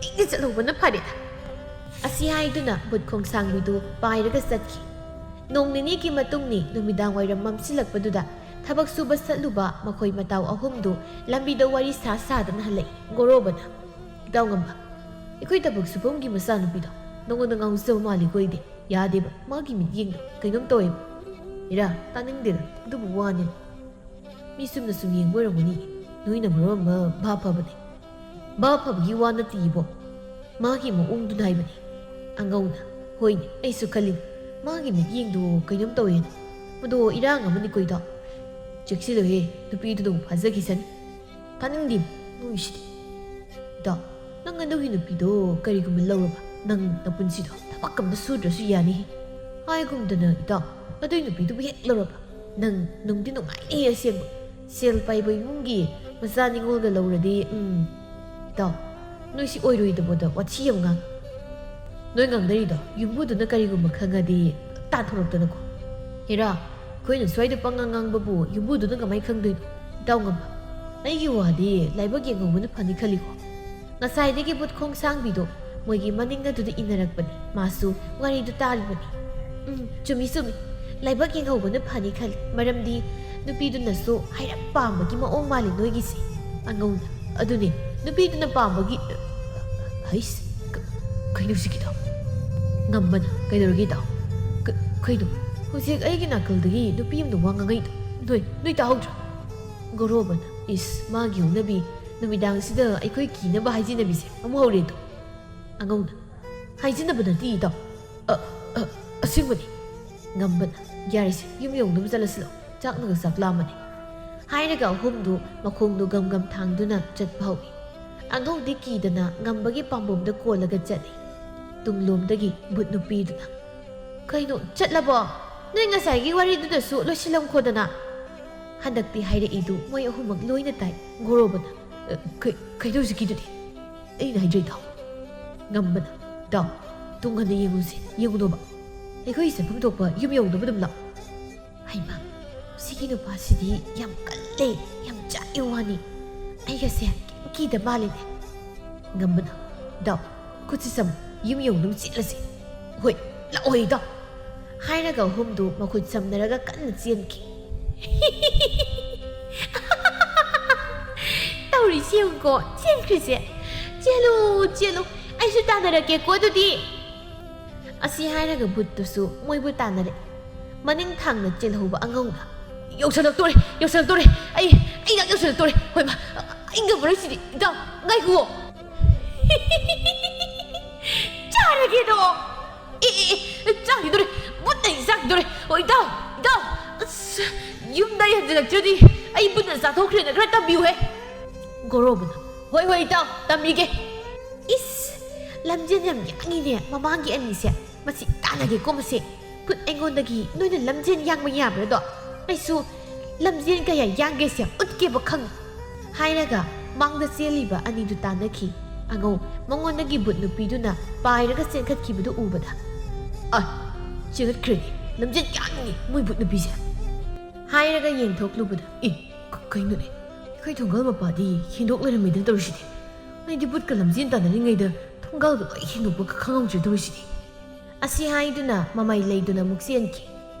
ꯑꯩꯗꯤ ꯆꯠꯍꯧꯕꯅ ꯐꯔꯦꯗ꯫" ꯑꯁꯤ ꯍꯥꯏꯗꯨꯅ ꯕꯨꯠ ꯈꯣꯡꯁꯥꯡꯕꯤꯗꯨ ꯄꯥꯏꯔꯒ ꯆꯠꯈꯤ꯫ ꯅꯣꯡ ꯅꯤꯅꯤꯒꯤ ꯃꯇꯨꯡꯅꯤ꯫ ꯅꯨꯃꯤꯗꯥꯡ ꯋꯥꯏꯔꯝ ꯃꯝꯁꯤꯜꯂꯛꯄꯗꯨꯗ ꯊꯕꯛ ꯁꯨꯕ ꯆꯠꯂꯨꯕ ꯃꯈꯣꯏ ꯃꯇꯥꯎ ꯑꯍꯨꯝꯗꯨ ꯂꯝꯕꯤꯗ ꯋꯥꯔꯤ ꯁꯥ ꯁꯥꯗꯅ ꯍꯜꯂꯛꯏ꯫ ꯒꯣꯔꯣꯕꯅ, "ꯏꯇꯥꯎ ꯉꯝꯕ, ꯑꯩꯈꯣꯏ ꯊꯕꯛ ꯁꯨꯐꯝꯒꯤ ꯃꯆꯥꯅꯨꯄꯤꯗꯣ ꯅꯉꯣꯟꯗ ꯉꯥꯎꯖꯕ ꯃꯥꯜꯂꯤꯀꯣ? ꯑꯩꯗꯤ ꯌꯥꯗꯦꯕ, ꯃꯥꯒꯤ ꯃꯤꯠꯌꯦꯡꯗꯣ ꯀꯩꯅꯣꯝ ꯇꯧꯋꯦꯕ"꯫ "ꯏꯔꯥ, ꯇꯥꯅꯤꯡꯗꯦꯗ ꯑꯗꯨꯕꯨ ꯋꯥꯅꯤ꯫ ꯃꯤ ꯆꯨꯝꯅ ꯁꯨꯝ ꯌꯦꯡꯕ ꯑꯣꯏꯔꯝꯒꯅꯤ, ꯅꯣꯏꯅ ꯃꯔꯣꯟ ꯑꯃ ꯚꯥꯞ ꯐꯕꯅꯦ꯫ ꯚꯥꯞ ꯐꯕꯒꯤ ꯋꯥ ꯅꯠꯇꯦ ꯏꯕꯣ, ꯃꯥꯒꯤ ꯃꯑꯣꯡꯗꯨꯅ ꯍꯥꯏꯕꯅꯤ"꯫ ꯑꯉꯧꯅ, "ꯍꯣꯏꯅꯦ, ꯑꯩꯁꯨ ꯈꯜꯂꯤ, ꯃꯥꯒꯤ ꯃꯤꯠꯌꯦꯡꯗꯣ ꯀꯩꯅꯣꯝ ꯇꯧꯋꯦꯅ꯫ ꯃꯗꯣ ꯏꯔꯥꯡ ꯑꯃꯅꯤꯀꯣ ꯏꯇꯥꯎ꯫ ꯆꯦꯛꯁꯤꯜꯂꯨꯍꯦ, ꯅꯨꯄꯤꯗꯨꯅ ꯑꯃꯨꯛ ꯐꯥꯖꯈꯤꯁꯅꯤ"꯫ "ꯇꯥꯅꯤꯡꯗꯦ ꯅꯣꯏꯁꯤꯗꯤ꯫ ꯏꯇꯥꯎ, ꯅꯪ ꯑꯗꯨꯒꯤ ꯅꯨꯄꯤꯗꯣ ꯀꯔꯤꯒꯨꯝꯕ ꯂꯧꯔꯕ, ꯅꯪ ꯅꯄꯨꯟꯁꯤꯗꯣ ꯊꯕꯛ ꯑꯝꯇ ꯁꯨꯗ꯭ꯔꯁꯨ ꯌꯥꯅꯤ꯫ ꯍꯥꯏꯒꯨꯝꯗꯅ ꯏꯇꯥꯎ, ꯑꯗꯨꯒꯤ ꯅꯨꯄꯤꯗꯨꯕꯨ ꯍꯦꯛ ꯂꯧꯔꯕ, ꯅꯪ ꯅꯨꯡꯗꯤ ꯅꯨꯡꯉꯥꯏꯅꯤ ꯑꯁꯦꯡꯕ꯫ ꯁꯦꯜ ꯄꯥꯏꯕ ꯏꯃꯨꯡꯒꯤ ꯃꯆꯥ ꯅꯤꯉꯣꯜꯒ ꯂꯧꯔꯗꯤ, ꯎꯝ, ꯏꯇꯥꯎ, ꯅꯣꯏꯁꯤ ꯑꯣꯏꯔꯣꯏꯗꯕꯗ ꯋꯥꯊꯤ ꯌꯥꯝ ꯉꯥꯡ꯫ ꯅꯣꯏ ꯉꯥꯡꯅꯔꯤꯗꯣ ꯌꯨꯝꯕꯨꯗꯨꯅ ꯀꯔꯤꯒꯨꯝꯕ ꯈꯪꯉꯗꯤ ꯇꯥꯟꯊꯣꯔꯛꯇꯅꯀꯣ꯫ ꯍꯦꯔꯥ, ꯑꯩꯈꯣꯏꯅ ꯁ꯭ꯋꯥꯏꯗ ꯄꯪꯉꯥꯡ ꯉꯥꯡꯕꯕꯨ ꯌꯨꯝꯕꯨꯗꯨꯅ ꯀꯃꯥꯏꯅ ꯈꯪꯗꯣꯏꯅꯣ? ꯏꯇꯥꯎ ꯉꯝꯕ, ꯑꯩꯒꯤ ꯋꯥꯗꯤ ꯂꯥꯏꯕꯛ ꯌꯦꯡꯍꯧꯕꯅ ꯐꯅꯤ ꯈꯜꯂꯤꯀꯣ꯫ ꯉꯁꯥꯏꯗꯒꯤ ꯕꯨꯠ ꯈꯣꯡꯁꯥꯡꯕꯤꯗꯣ ꯃꯣꯏꯒꯤ ꯃꯅꯤꯡ ꯑꯗꯨꯗ ꯏꯟꯅꯔꯛꯄꯅꯤ꯫ ꯃꯥꯁꯨ ꯋꯥꯔꯤꯗꯨ ꯇꯥꯔꯤꯕꯅꯤ꯫ ꯎꯝ, ꯆꯨꯝꯃꯤ, ꯆꯨꯝꯃꯤ꯫ ꯂꯥꯏꯕꯛ ꯌꯦꯡꯍꯧꯕꯅ ꯐꯅꯤ ꯈꯜꯂꯤ꯫ ꯃꯔꯝꯗꯤ ꯅꯨꯄꯤꯗꯨꯅꯁꯨ ꯍꯥꯏꯔꯞ ꯄꯥꯝꯕꯒꯤ ꯃꯑꯣꯡ ꯃꯥꯜꯂꯤ ꯅꯣꯏꯒꯤꯁꯦ꯫ ꯑꯉꯧꯅ, ꯑꯗꯨꯅꯦ, ꯅꯨꯄꯤꯗꯨꯅ ꯄꯥꯝꯕꯒꯤ꯫ ꯍꯩꯁ, ꯀ-, ꯀꯩꯅꯣ ꯍꯧꯖꯤꯛꯀꯤꯗꯣ? ꯉꯝꯕꯅ, ꯀꯩꯗꯧꯔꯒꯦ ꯏꯇꯥꯎ? ꯀ-, ꯀꯩꯅꯣ? ꯍꯧꯖꯤꯛ ꯑꯩꯒꯤ ꯅꯥꯀꯜꯗꯒꯤ ꯅꯨꯄꯤ ꯑꯃꯅ ꯋꯥ ꯉꯥꯡꯉꯛꯏꯗꯣ꯫ ꯅꯣꯏ, ꯅꯣꯏ ꯇꯥꯍꯧꯗ꯭ꯔꯣ? ꯒꯣꯔꯣꯕꯅ, ꯏꯁ, ꯃꯥꯒꯤ ꯍꯧꯅꯕꯤ, ꯅꯨꯃꯤꯗꯥꯡꯁꯤꯗ ꯑꯩꯈꯣꯏ ꯀꯤꯅꯕ ꯍꯥꯏꯖꯤꯟꯅꯕꯤꯁꯦ ꯑꯃꯨꯛ ꯍꯧꯔꯦꯗꯣ꯫ ꯑꯉꯧꯅ, ꯍꯥꯏꯖꯤꯟꯅꯕ ꯅꯠꯇꯦ ꯏꯇꯥꯎ꯫ ꯑ, ꯑ, ꯑꯁꯦꯡꯕꯅꯤ꯫ ꯉꯝꯕꯅ, ꯌꯥꯔꯦꯁꯦ, ꯌꯨꯝ ꯌꯧꯅꯕ ꯆꯠꯂꯁꯤ ꯂꯥꯎ, ꯆꯥꯛꯅꯒ ꯆꯥꯛ ꯂꯥꯝꯃꯅꯤ꯫ ꯍꯥꯏꯔꯒ ꯑꯍꯨꯝꯗꯨ ꯃꯈꯣꯡꯗꯨ ꯒꯝ ꯒꯝ ꯊꯥꯡꯗꯨꯅ ꯆꯠꯄ ꯍꯧꯏ꯫ ꯑꯉꯧꯗꯤ ꯀꯤꯗꯅ ꯉꯝꯕꯒꯤ ꯄꯥꯝꯕꯣꯝꯗ ꯀꯣꯜꯂꯒ ꯆꯠꯂꯤ꯫ ꯇꯨꯡꯂꯣꯝꯗꯒꯤ ꯕꯨꯠ ꯅꯨꯄꯤꯗꯨꯅ, "ꯀꯩꯅꯣ, ꯆꯠꯂꯕꯣ? ꯅꯣꯏ ꯉꯁꯥꯏꯒꯤ ꯋꯥꯔꯤꯗꯨꯗꯁꯨ ꯂꯣꯏꯁꯤꯜꯂꯝꯈꯣꯗꯅ"꯫ ꯍꯟꯗꯛꯇꯤ ꯍꯥꯏꯔꯛꯏꯗꯨ ꯃꯣꯏ ꯑꯍꯨꯝꯃꯛ ꯂꯣꯏꯅ ꯇꯥꯏ꯫ ꯒꯣꯔꯣꯕꯅ, "ꯑ, ꯀꯩ-, ꯀꯩꯅꯣ ꯍꯧꯖꯤꯛꯀꯤꯗꯨꯗꯤ?" ꯑꯩꯅ ꯍꯥꯏꯖꯩꯗꯣ꯫ ꯉꯝꯕꯅ, "ꯏꯇꯥꯎ, ꯇꯨꯡ ꯍꯟꯅ ꯌꯦꯡꯉꯨꯁꯤ, ꯌꯦꯡꯉꯨꯅꯣꯕ꯫ ꯑꯩꯈꯣꯏ ꯆꯠꯐꯝ ꯊꯣꯛꯄ ꯌꯨꯝ ꯌꯧꯅꯕ ꯑꯗꯨꯝ ꯂꯥꯛꯑꯣ"꯫ ꯍꯩꯃꯥ, ꯁꯤꯒꯤ ꯅꯨꯄꯥꯁꯤꯗꯤ ꯌꯥꯝ ꯀꯜꯂꯦ, ꯌꯥꯝ ꯆꯥꯛꯏ ꯋꯥꯅꯤ꯫ ꯑꯩꯒꯁꯦ ꯀꯤꯗ ꯃꯥꯜꯂꯤꯅꯦ꯫ ꯉꯝꯕꯅ, "ꯏꯇꯥꯎ, ꯈꯨꯠꯁꯤ ꯁꯝꯃꯨ, ꯌꯨꯝ ꯌꯧꯅꯕ ꯆꯦꯜꯂꯁꯤ"꯫ "ꯍꯣꯏ, ꯂꯥꯛꯑꯣ ꯏꯇꯥꯎ"꯫ ꯍꯥꯏꯔꯒ ꯑꯍꯨꯝꯗꯨ ꯃꯈꯨꯠ ꯁꯝꯅꯔꯒ ꯀꯟꯅ ꯆꯦꯟꯈꯤ꯫ ꯇꯧꯔꯤꯁꯤ ꯌꯦꯡꯉꯨꯀꯣ, ꯆꯦꯟꯈ꯭ꯔꯤꯁꯦ꯫ "ꯆꯦꯜꯂꯨ, ꯆꯦꯜꯂꯨ, ꯑꯩꯁꯨ ꯇꯥꯟꯅꯔꯛꯀꯦꯀꯣ ꯑꯗꯨꯗꯤ"꯫ ꯑꯁꯤ ꯍꯥꯏꯔꯒ ꯕꯨꯠꯇꯨꯁꯨ ꯃꯣꯏꯕꯨ ꯇꯥꯟꯅꯔꯦ꯫ ꯃꯅꯤꯡ ꯊꯥꯡꯅ ꯆꯦꯜꯍꯧꯕ ꯑꯉꯧꯅ, "ꯌꯧꯁꯜꯂꯛꯇꯣꯔꯦ, ꯌꯧꯁꯜꯂꯛꯇꯣꯔꯦ, ꯑꯩ, ꯑꯩ ꯅꯥꯛ ꯌꯧꯁꯜꯂꯛꯇꯣꯔꯦ꯫ ꯍꯣꯏ ꯃꯥ, ꯑꯩ ꯉꯝꯃꯔꯣꯏ ꯁꯤꯗꯤ꯫ ꯏꯇꯥꯎ, ꯉꯥꯏꯈꯨꯑꯣ"꯫ "ꯆꯥꯔꯒꯦꯗꯣ"꯫ "ꯑꯦ, ꯑꯦ, ꯑꯦ, ꯆꯥꯈꯤꯗꯣꯔꯦ, ꯕꯨꯠꯅ ꯑꯩ ꯆꯥꯈꯤꯗꯣꯔꯦ꯫ ꯑꯣ, ꯏꯇꯥꯎ, ꯏꯇꯥꯎ, ꯑꯁ, ꯌꯨꯝꯗ ꯑꯩ ꯍꯟꯖꯤꯜꯂꯛꯇ꯭ꯔꯗꯤ ꯑꯩ ꯕꯨꯠꯅ ꯆꯥꯊꯣꯛꯈ꯭ꯔꯦꯅ ꯈꯔ ꯇꯝꯕꯤꯌꯨꯍꯦ"꯫ ꯒꯣꯔꯣꯕꯅ, "ꯍꯣꯏ, ꯍꯣꯏ, ꯏꯇꯥꯎ, ꯇꯝꯕꯤꯒꯦ"꯫ ꯏꯁ, ꯂꯝꯖꯦꯟ ꯌꯥꯝ ꯌꯥꯡꯉꯤꯅꯦ ꯃꯃꯥꯡꯒꯤ ꯑꯅꯤꯁꯦ꯫ "ꯃꯁꯤ ꯇꯥꯟꯅꯒꯦꯀꯣ ꯃꯁꯦ꯫ ꯕꯨꯠ ꯑꯩꯉꯣꯟꯗꯒꯤ ꯅꯣꯏꯅ ꯂꯝꯖꯦꯟ ꯌꯥꯡꯕ ꯌꯥꯕ꯭ꯔꯥꯗꯣ? ꯑꯩꯁꯨ ꯂꯝꯖꯦꯟ ꯀꯌꯥ ꯌꯥꯡꯒꯦꯁꯦ ꯎꯠꯀꯦꯕ ꯈꯪꯉꯤ"꯫ ꯍꯥꯏꯔꯒ ꯃꯥꯡꯗ ꯆꯦꯜꯂꯤꯕ ꯑꯅꯤꯗꯨ ꯇꯥꯟꯅꯈꯤ꯫ ꯑꯉꯧ ꯃꯉꯣꯟꯗꯒꯤ ꯕꯨꯠ ꯅꯨꯄꯤꯗꯨꯅ ꯄꯥꯏꯔꯒ ꯆꯦꯟꯈꯠꯈꯤꯕꯗꯨ ꯎꯕꯗ, "ꯑ, ꯆꯦꯟꯈꯠꯈ꯭ꯔꯦꯅꯦ, ꯂꯝꯖꯦꯟ ꯌꯥꯡꯉꯤꯅꯦ ꯃꯣꯏ ꯕꯨꯠ ꯅꯨꯄꯤꯁꯦ"꯫ ꯍꯥꯏꯔꯒ ꯌꯦꯡꯊꯣꯛꯂꯨꯕꯗ, "ꯑꯦ, ꯀ-, ꯀꯩꯅꯣꯅꯦ? ꯑꯩꯈꯣꯏ ꯊꯣꯡꯒꯥꯜ ꯃꯄꯥꯗꯤ ꯍꯦꯟꯗꯣꯛ ꯂꯩꯔꯝꯃꯤꯗ ꯇꯧꯔꯤꯁꯤꯗꯤ꯫ ꯑꯩꯗꯤ ꯕꯨꯠꯀ ꯂꯝꯖꯦꯟ ꯇꯥꯟꯅꯔꯤꯉꯩꯗ ꯊꯣꯡꯒꯥꯜꯗꯣ ꯂꯣꯏ ꯍꯦꯟꯗꯣꯛꯄ ꯈꯪꯍꯧꯗ꯭ꯔꯦ ꯇꯧꯔꯤꯁꯤꯗꯤ"꯫ ꯑꯁꯤ ꯍꯥꯏꯗꯨꯅ ꯃꯃꯩ ꯂꯩꯗꯨꯅ ꯑꯃꯨꯛ ꯆꯦꯟꯈꯤ꯫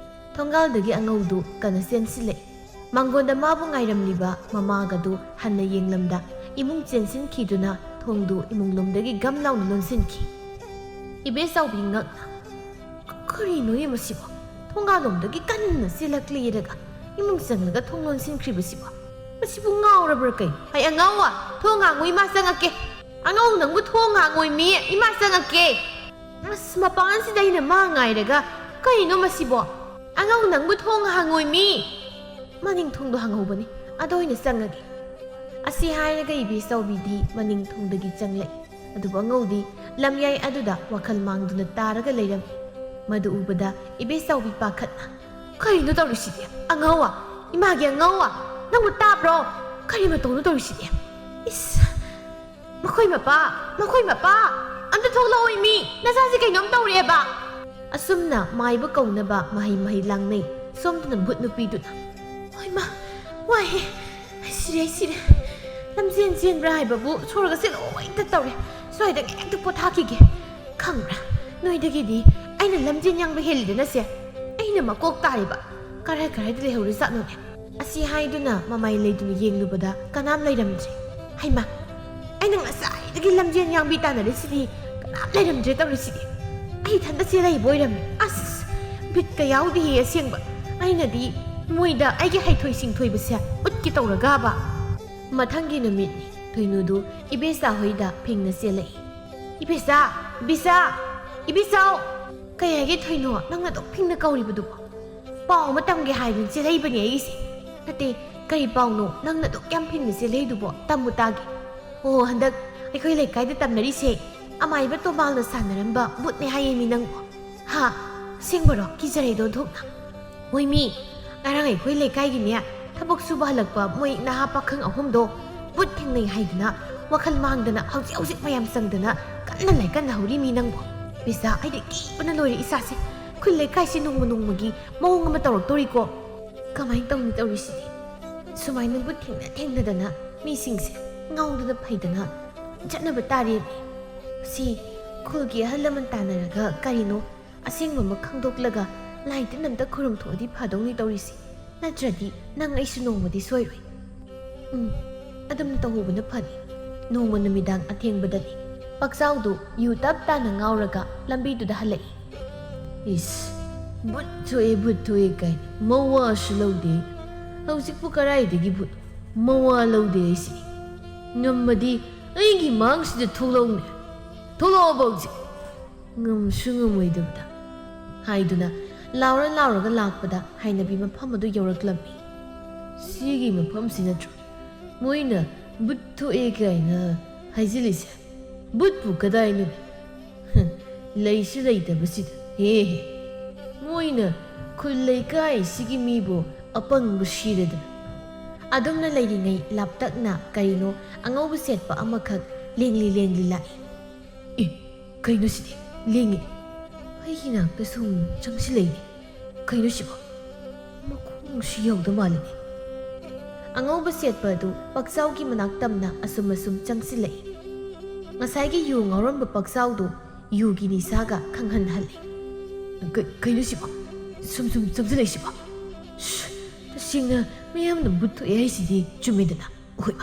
ꯊꯣꯡꯒꯥꯜꯗꯒꯤ ꯑꯉꯧꯗꯨ ꯀꯟꯅ ꯆꯦꯟꯁꯤꯜꯂꯛꯏ꯫ ꯃꯥꯡꯒꯣꯟꯗ ꯃꯥꯕꯨ ꯉꯥꯏꯔꯝꯂꯤꯕ ꯃꯃꯥꯒꯗꯨ ꯍꯟꯅ ꯌꯦꯡꯂꯝꯗ ꯏꯃꯨꯡ ꯆꯦꯟꯁꯤꯟꯈꯤꯗꯨꯅ ꯊꯣꯡꯗꯨ ꯏꯃꯨꯡꯂꯣꯝꯗꯒꯤ ꯒꯝ ꯂꯥꯎꯅ ꯂꯣꯟꯁꯤꯟꯈꯤ꯫ ꯏꯕꯦꯆꯥꯎꯕꯤ ꯉꯛꯅ, "ꯀꯔꯤꯅꯣꯌꯦ ꯃꯁꯤꯕꯣ? ꯊꯣꯡꯒꯥꯜꯂꯣꯝꯗꯒꯤ ꯀꯟꯅ ꯆꯦꯜꯂꯛꯂꯤꯔꯒ ꯏꯃꯨꯡ ꯆꯪꯂꯒ ꯊꯣꯡ ꯂꯣꯟꯁꯤꯟꯈ꯭ꯔꯤꯕꯁꯤꯕꯣ? ꯃꯁꯤꯕꯨ ꯉꯥꯎꯔꯕ꯭ꯔꯥ ꯀꯩꯅꯣ? ꯍꯩ ꯑꯉꯧ, ꯊꯣꯡ ꯍꯥꯡꯉꯨ, ꯏꯃꯥ ꯆꯪꯉꯛꯀꯦ"꯫ "ꯑꯉꯧ, ꯅꯪꯕꯨ ꯊꯣꯡ ꯍꯥꯡꯉꯣꯏ ꯃꯤ, ꯏꯃꯥ ꯆꯪꯉꯛꯀꯦ"꯫ "ꯑꯁ, ꯃꯄꯥꯟꯁꯤꯗ ꯑꯩꯅ ꯃꯥ ꯉꯥꯏꯔꯒ ꯀꯩꯅꯣ ꯃꯁꯤꯕꯣ? ꯑꯉꯧ, ꯅꯪꯕꯨ ꯊꯣꯡ ꯍꯥꯡꯉꯣꯏ ꯃꯤ"꯫ "ꯃꯅꯤꯡ ꯊꯣꯡꯗꯣ ꯍꯥꯡꯍꯧꯕꯅꯤ, ꯑꯗꯣ ꯑꯣꯏꯅ ꯆꯪꯉꯒꯦ"꯫ ꯑꯁꯤ ꯍꯥꯏꯔꯒ ꯏꯕꯦꯆꯥꯎꯕꯤꯗꯤ ꯃꯅꯤꯡ ꯊꯣꯡꯗꯒꯤ ꯆꯪꯂꯛꯏ꯫ ꯑꯗꯨꯕꯨ ꯑꯉꯧꯗꯤ ꯂꯝꯌꯥꯏ ꯑꯗꯨꯗ ꯋꯥꯈꯜ ꯃꯥꯡꯗꯨꯅ ꯇꯥꯔꯒ ꯂꯩꯔꯝꯃꯤ꯫ ꯃꯗꯨ ꯎꯕꯗ ꯏꯕꯦꯆꯥꯎꯕꯤ ꯄꯥꯈꯠꯅ, "ꯀꯔꯤꯅꯣ ꯇꯧꯔꯤꯁꯤꯗꯤ? ꯑꯉꯧ, ꯏꯃꯥꯒꯤ ꯑꯉꯧ, ꯅꯪꯕꯨ ꯇꯥꯕ꯭ꯔꯣ? ꯀꯔꯤ ꯃꯇꯧꯅꯣ ꯇꯧꯔꯤꯁꯤꯗꯤ? ꯏꯁ! ꯃꯈꯣꯏ ꯃꯄꯥ, ꯃꯈꯣꯏ ꯃꯄꯥ, ꯑꯝꯇ ꯊꯣꯛꯂꯛꯑꯣ ꯏꯃꯤ, ꯅꯆꯥꯁꯤ ꯀꯩꯅꯣꯝ ꯇꯧꯔꯦꯕ"꯫ ꯑꯁꯨꯝꯅ ꯃꯥꯏꯕ ꯀꯧꯅꯕ ꯃꯍꯩ ꯃꯍꯩ ꯂꯥꯡꯅꯩ꯫ ꯁꯣꯝꯗꯅ ꯚꯨꯠ ꯅꯨꯄꯤꯗꯨꯅ, "ꯍꯣꯏꯃꯥ, ꯋꯥꯏꯍꯦ, ꯁꯤꯔꯦ, ꯁꯤꯔꯦ꯫ ꯂꯝꯖꯦꯟ ꯆꯦꯟꯕ꯭ꯔꯥ ꯍꯥꯏꯕꯕꯨ ꯁꯣꯔꯒꯁꯦ ꯂꯣꯏꯅ ꯇꯠꯇꯧꯔꯦ꯫ ꯁ꯭ꯋꯥꯏꯗ ꯉꯥꯏꯍꯥꯛꯇ ꯄꯣꯊꯥꯈꯤꯒꯦ꯫ ꯈꯪꯕ꯭ꯔꯥ, ꯅꯣꯏꯗꯒꯤꯗꯤ ꯑꯩꯅ ꯂꯝꯖꯦꯟ ꯌꯥꯡꯕ ꯍꯦꯜꯂꯤꯗꯅꯁꯦ꯫ ꯑꯩꯅ ꯃꯀꯣꯛ ꯇꯥꯔꯤꯕ꯫ ꯀꯔꯥꯏ ꯀꯔꯥꯏꯗ ꯂꯩꯍꯧꯔꯤꯖꯥꯠꯅꯣꯅꯦ? ꯑꯁꯤ ꯍꯥꯏꯗꯨꯅ ꯃꯃꯥꯏ ꯂꯩꯗꯨꯅ ꯌꯦꯡꯂꯨꯕꯗ ꯀꯅꯥꯝ ꯂꯩꯔꯝꯗ꯭ꯔꯦ꯫ ꯍꯩꯃꯥ, ꯑꯩꯅ ꯉꯁꯥꯏꯗꯒꯤ ꯂꯝꯖꯦꯟ ꯌꯥꯡꯕꯤ ꯇꯥꯟꯅꯔꯤꯁꯤꯗꯤ ꯀꯅꯥꯝ ꯂꯩꯔꯝꯗ꯭ꯔꯦ ꯇꯧꯔꯤꯁꯤꯗꯤ꯫ ꯑꯩ ꯏꯊꯟꯇ ꯆꯦꯜꯂꯛꯏꯕ ꯑꯣꯏꯔꯝꯃꯦ꯫ ꯑꯁ, ꯕꯤꯠꯀ ꯌꯥꯎꯗꯦꯍꯦ ꯑꯁꯦꯡꯕ꯫ ꯑꯩꯅꯗꯤ ꯃꯣꯏꯗ ꯑꯩꯒꯤ ꯍꯩꯊꯣꯏ ꯁꯤꯡꯊꯣꯏꯕꯁꯦ ꯎꯠꯀꯦ ꯇꯧꯔꯒꯕ꯫ ꯃꯊꯪꯒꯤ ꯅꯨꯃꯤꯠꯅꯤ꯫ ꯊꯣꯏꯅꯨꯗꯨ ꯏꯕꯦꯆꯥ ꯍꯣꯏꯗ ꯐꯤꯡꯅ ꯆꯦꯜꯂꯛꯏ꯫ "ꯏꯕꯦꯆꯥ! ꯏꯕꯦꯆꯥ! ꯏꯕꯦꯆꯥꯎ!" "ꯀꯩ ꯍꯥꯏꯒꯦ ꯊꯣꯏꯅꯣ? ꯅꯪꯅ ꯑꯗꯨꯛ ꯐꯤꯡꯅ ꯀꯧꯔꯤꯕꯗꯨꯕꯣ? ꯄꯥꯎ ꯑꯃ ꯇꯝꯒꯦ ꯍꯥꯏꯗꯨꯅ ꯆꯦꯜꯂꯛꯏꯕꯅꯦ ꯑꯩꯁꯦ꯫ ꯅꯠꯇꯦ, ꯀꯔꯤ ꯄꯥꯎꯅꯣ ꯅꯪꯅ ꯑꯗꯨꯛ ꯌꯥꯝ ꯐꯤꯡꯅ ꯆꯦꯜꯂꯛꯏꯗꯨꯕꯣ? ꯇꯝꯃꯨ ꯇꯥꯒꯦ꯫ ꯑꯣ, ꯍꯟꯗꯛ ꯑꯩꯈꯣꯏ ꯂꯩꯀꯥꯏꯗ ꯇꯝꯅꯔꯤꯁꯦ ꯑꯃꯥꯏꯕ ꯇꯣꯝꯕꯥꯜꯅ ꯁꯥꯟꯅꯔꯝꯕ ꯕꯨꯠꯅꯦ ꯍꯥꯏꯌꯦ ꯃꯤ ꯅꯪꯕꯣ꯫ ꯍꯥ? ꯑꯁꯦꯡꯕꯔꯣ? ꯀꯤꯖꯔꯦꯗ ꯑꯣꯟꯊꯣꯛꯅ꯫ ꯍꯣꯏ ꯃꯤ, ꯉꯔꯥꯡ ꯑꯩꯈꯣꯏ ꯂꯩꯀꯥꯏꯒꯤꯅꯦ ꯊꯕꯛ ꯁꯨꯕ ꯍꯜꯂꯛꯄ ꯃꯣꯏ ꯅꯍꯥ ꯄꯥꯈꯪ ꯑꯍꯨꯝꯗꯣ ꯕꯨꯠ ꯊꯦꯡꯅꯩ ꯍꯥꯏꯗꯅ ꯋꯥꯈꯜ ꯃꯥꯡꯗꯅ ꯍꯧꯖꯤꯛ ꯍꯧꯖꯤꯛ ꯃꯌꯥꯝ ꯆꯪꯗꯅ ꯀꯟꯅ ꯂꯥꯏꯀꯠꯅꯍꯧꯔꯤ ꯃꯤ ꯅꯪꯕꯣ꯫ ꯄꯤꯖꯥ, ꯑꯩꯗꯤ ꯀꯤꯕꯅ ꯂꯣꯏꯔꯦ ꯏꯁꯥꯁꯦ꯫ ꯑꯩꯈꯣꯏ ꯂꯩꯀꯥꯏꯁꯤ ꯅꯣꯡꯃ ꯅꯣꯡꯃꯒꯤ ꯃꯑꯣꯡ ꯑꯃ ꯇꯧꯔꯛꯇꯣꯔꯤꯀꯣ꯫ ꯀꯃꯥꯏꯅ ꯇꯧꯅꯤ ꯇꯧꯔꯤꯁꯤꯗꯤ? ꯁꯨꯃꯥꯏꯅ ꯕꯨꯠ ꯊꯦꯡꯅ ꯊꯦꯡꯅꯗꯅ ꯃꯤꯁꯤꯡꯁꯦ ꯉꯥꯎꯗꯅ ꯐꯩꯗꯅ ꯆꯠꯅꯕ ꯇꯥꯔꯦꯅꯦ꯫ ꯁꯤ ꯈꯨꯜꯒꯤ ꯑꯍꯜ ꯂꯃꯟ ꯇꯥꯟꯅꯔꯒ ꯀꯔꯤꯅꯣ ꯑꯁꯦꯡꯕ ꯑꯃ ꯈꯪꯗꯣꯛꯂꯒ ꯂꯥꯏ ꯇꯤꯟ ꯑꯝꯇ ꯈꯨꯔꯨꯝꯊꯣꯛꯑꯗꯤ ꯐꯗꯧꯅꯤ ꯇꯧꯔꯤꯁꯤ꯫ ꯅꯠꯇ꯭ꯔꯗꯤ ꯅꯪ ꯑꯩꯁꯨ ꯅꯣꯡꯃꯗꯤ ꯁꯣꯏꯔꯣꯏ꯫ ꯎꯝ, ꯑꯗꯨꯝ ꯇꯧꯍꯧꯕꯅ ꯐꯅꯤ꯫ ꯅꯣꯡꯃ ꯅꯨꯃꯤꯗꯥꯡ ꯑꯊꯦꯡꯕꯗꯅꯤ꯫ ꯄꯛꯆꯥꯎꯗꯨ ꯌꯨ ꯇꯞ ꯇꯥꯅ ꯉꯥꯎꯔꯒ ꯂꯝꯕꯤꯗꯨꯗ ꯍꯜꯂꯛꯏ꯫ "ꯏꯁ, ꯕꯨꯠ ꯊꯣꯛꯑꯦ, ꯕꯨꯠ ꯊꯣꯛꯑꯦ" ꯀꯥꯏꯅ ꯃꯋꯥꯁꯨ ꯂꯧꯗꯦ꯫ ꯍꯧꯖꯤꯛꯄꯨ ꯀꯔꯥꯏꯗꯒꯤ ꯕꯨꯠ? ꯃꯋꯥ ꯂꯧꯗꯦ ꯑꯩꯁꯤ꯫ "ꯉꯝꯃꯗꯤ ꯑꯩꯒꯤ ꯃꯥꯡꯁꯤꯗ ꯊꯣꯛꯂꯛꯎꯅꯦ꯫ ꯊꯣꯛꯂꯛꯑꯣꯕ ꯍꯧꯖꯤꯛ!" "ꯉꯝꯁꯨ ꯉꯝꯃꯣꯏꯗꯕꯗ" ꯍꯥꯏꯗꯨꯅ ꯂꯥꯎꯔ ꯂꯥꯎꯔꯒ ꯂꯥꯛꯄꯗ ꯍꯥꯏꯅꯕꯤ ꯃꯐꯝ ꯑꯗꯨ ꯌꯧꯔꯛꯂꯝꯃꯤ꯫ "ꯁꯤꯒꯤ ꯃꯐꯝꯁꯤ ꯅꯠꯇ꯭ꯔꯣ ꯃꯣꯏꯅ ꯕꯨꯠ ꯊꯣꯛꯑꯦ ꯀꯥꯏꯅ ꯍꯥꯏꯖꯤꯜꯂꯤꯁꯦ? ꯕꯨꯠꯄꯨ ꯀꯗꯥꯏꯅꯣ? ꯍ, ꯂꯩꯁꯨ ꯂꯩꯇꯕꯁꯤꯗ꯫ ꯍꯦ ꯍꯦ, ꯃꯣꯏꯅ ꯈꯨꯜ ꯂꯩꯀꯥꯏꯁꯤꯒꯤ ꯃꯤꯕꯨ ꯑꯄꯪꯕ ꯁꯤꯔꯗꯅ!" ꯑꯗꯨꯝꯅ ꯂꯩꯔꯤꯉꯩ ꯂꯥꯞꯇꯛꯅ ꯀꯔꯤꯅꯣ ꯑꯉꯧꯕ ꯁꯦꯠꯄ ꯑꯃꯈꯛ ꯂꯦꯡꯂꯤ ꯂꯦꯡꯂꯤ ꯂꯥꯛꯏ꯫ "ꯑꯦ, ꯀꯩꯅꯣ ꯁꯤꯗꯤ? ꯂꯦꯡꯉꯤꯅꯦ꯫ ꯑꯩꯒꯤ ꯅꯥꯛꯇ ꯁꯨꯝ ꯆꯪꯁꯤꯜꯂꯛꯏꯅꯦ꯫ ꯀꯩꯅꯣ ꯁꯤꯕꯣ? ꯃꯈꯣꯡꯁꯨ ꯌꯧꯗ ꯃꯥꯜꯂꯤꯅꯦ꯫" ꯑꯉꯧꯕ ꯁꯦꯠꯄ ꯑꯗꯨ ꯄꯛꯆꯥꯎꯒꯤ ꯃꯅꯥꯛ ꯇꯝꯅ ꯑꯁꯨꯝ ꯑꯁꯨꯝ ꯆꯪꯁꯤꯜꯂꯛꯏ꯫ ꯉꯁꯥꯏꯒꯤ ꯌꯨ ꯉꯥꯎꯔꯝꯕ ꯄꯛꯆꯥꯎꯗꯨ ꯌꯨꯒꯤ ꯅꯤꯁꯥꯒ ꯈꯪꯍꯟꯍꯜꯂꯤ꯫ "ꯀ-, ꯀꯩꯅꯣ ꯁꯤꯕꯣ? ꯁꯨꯝ ꯁꯨꯝ ꯆꯪꯁꯤꯜꯂꯛꯏꯁꯤꯕꯣ?" ꯇꯁꯦꯡꯅ ꯃꯌꯥꯝꯅ ꯚꯨꯠ ꯊꯣꯛꯑꯦ ꯍꯥꯏꯁꯤꯗꯤ ꯆꯨꯝꯃꯤꯗꯅ꯫ ꯍꯣꯏ,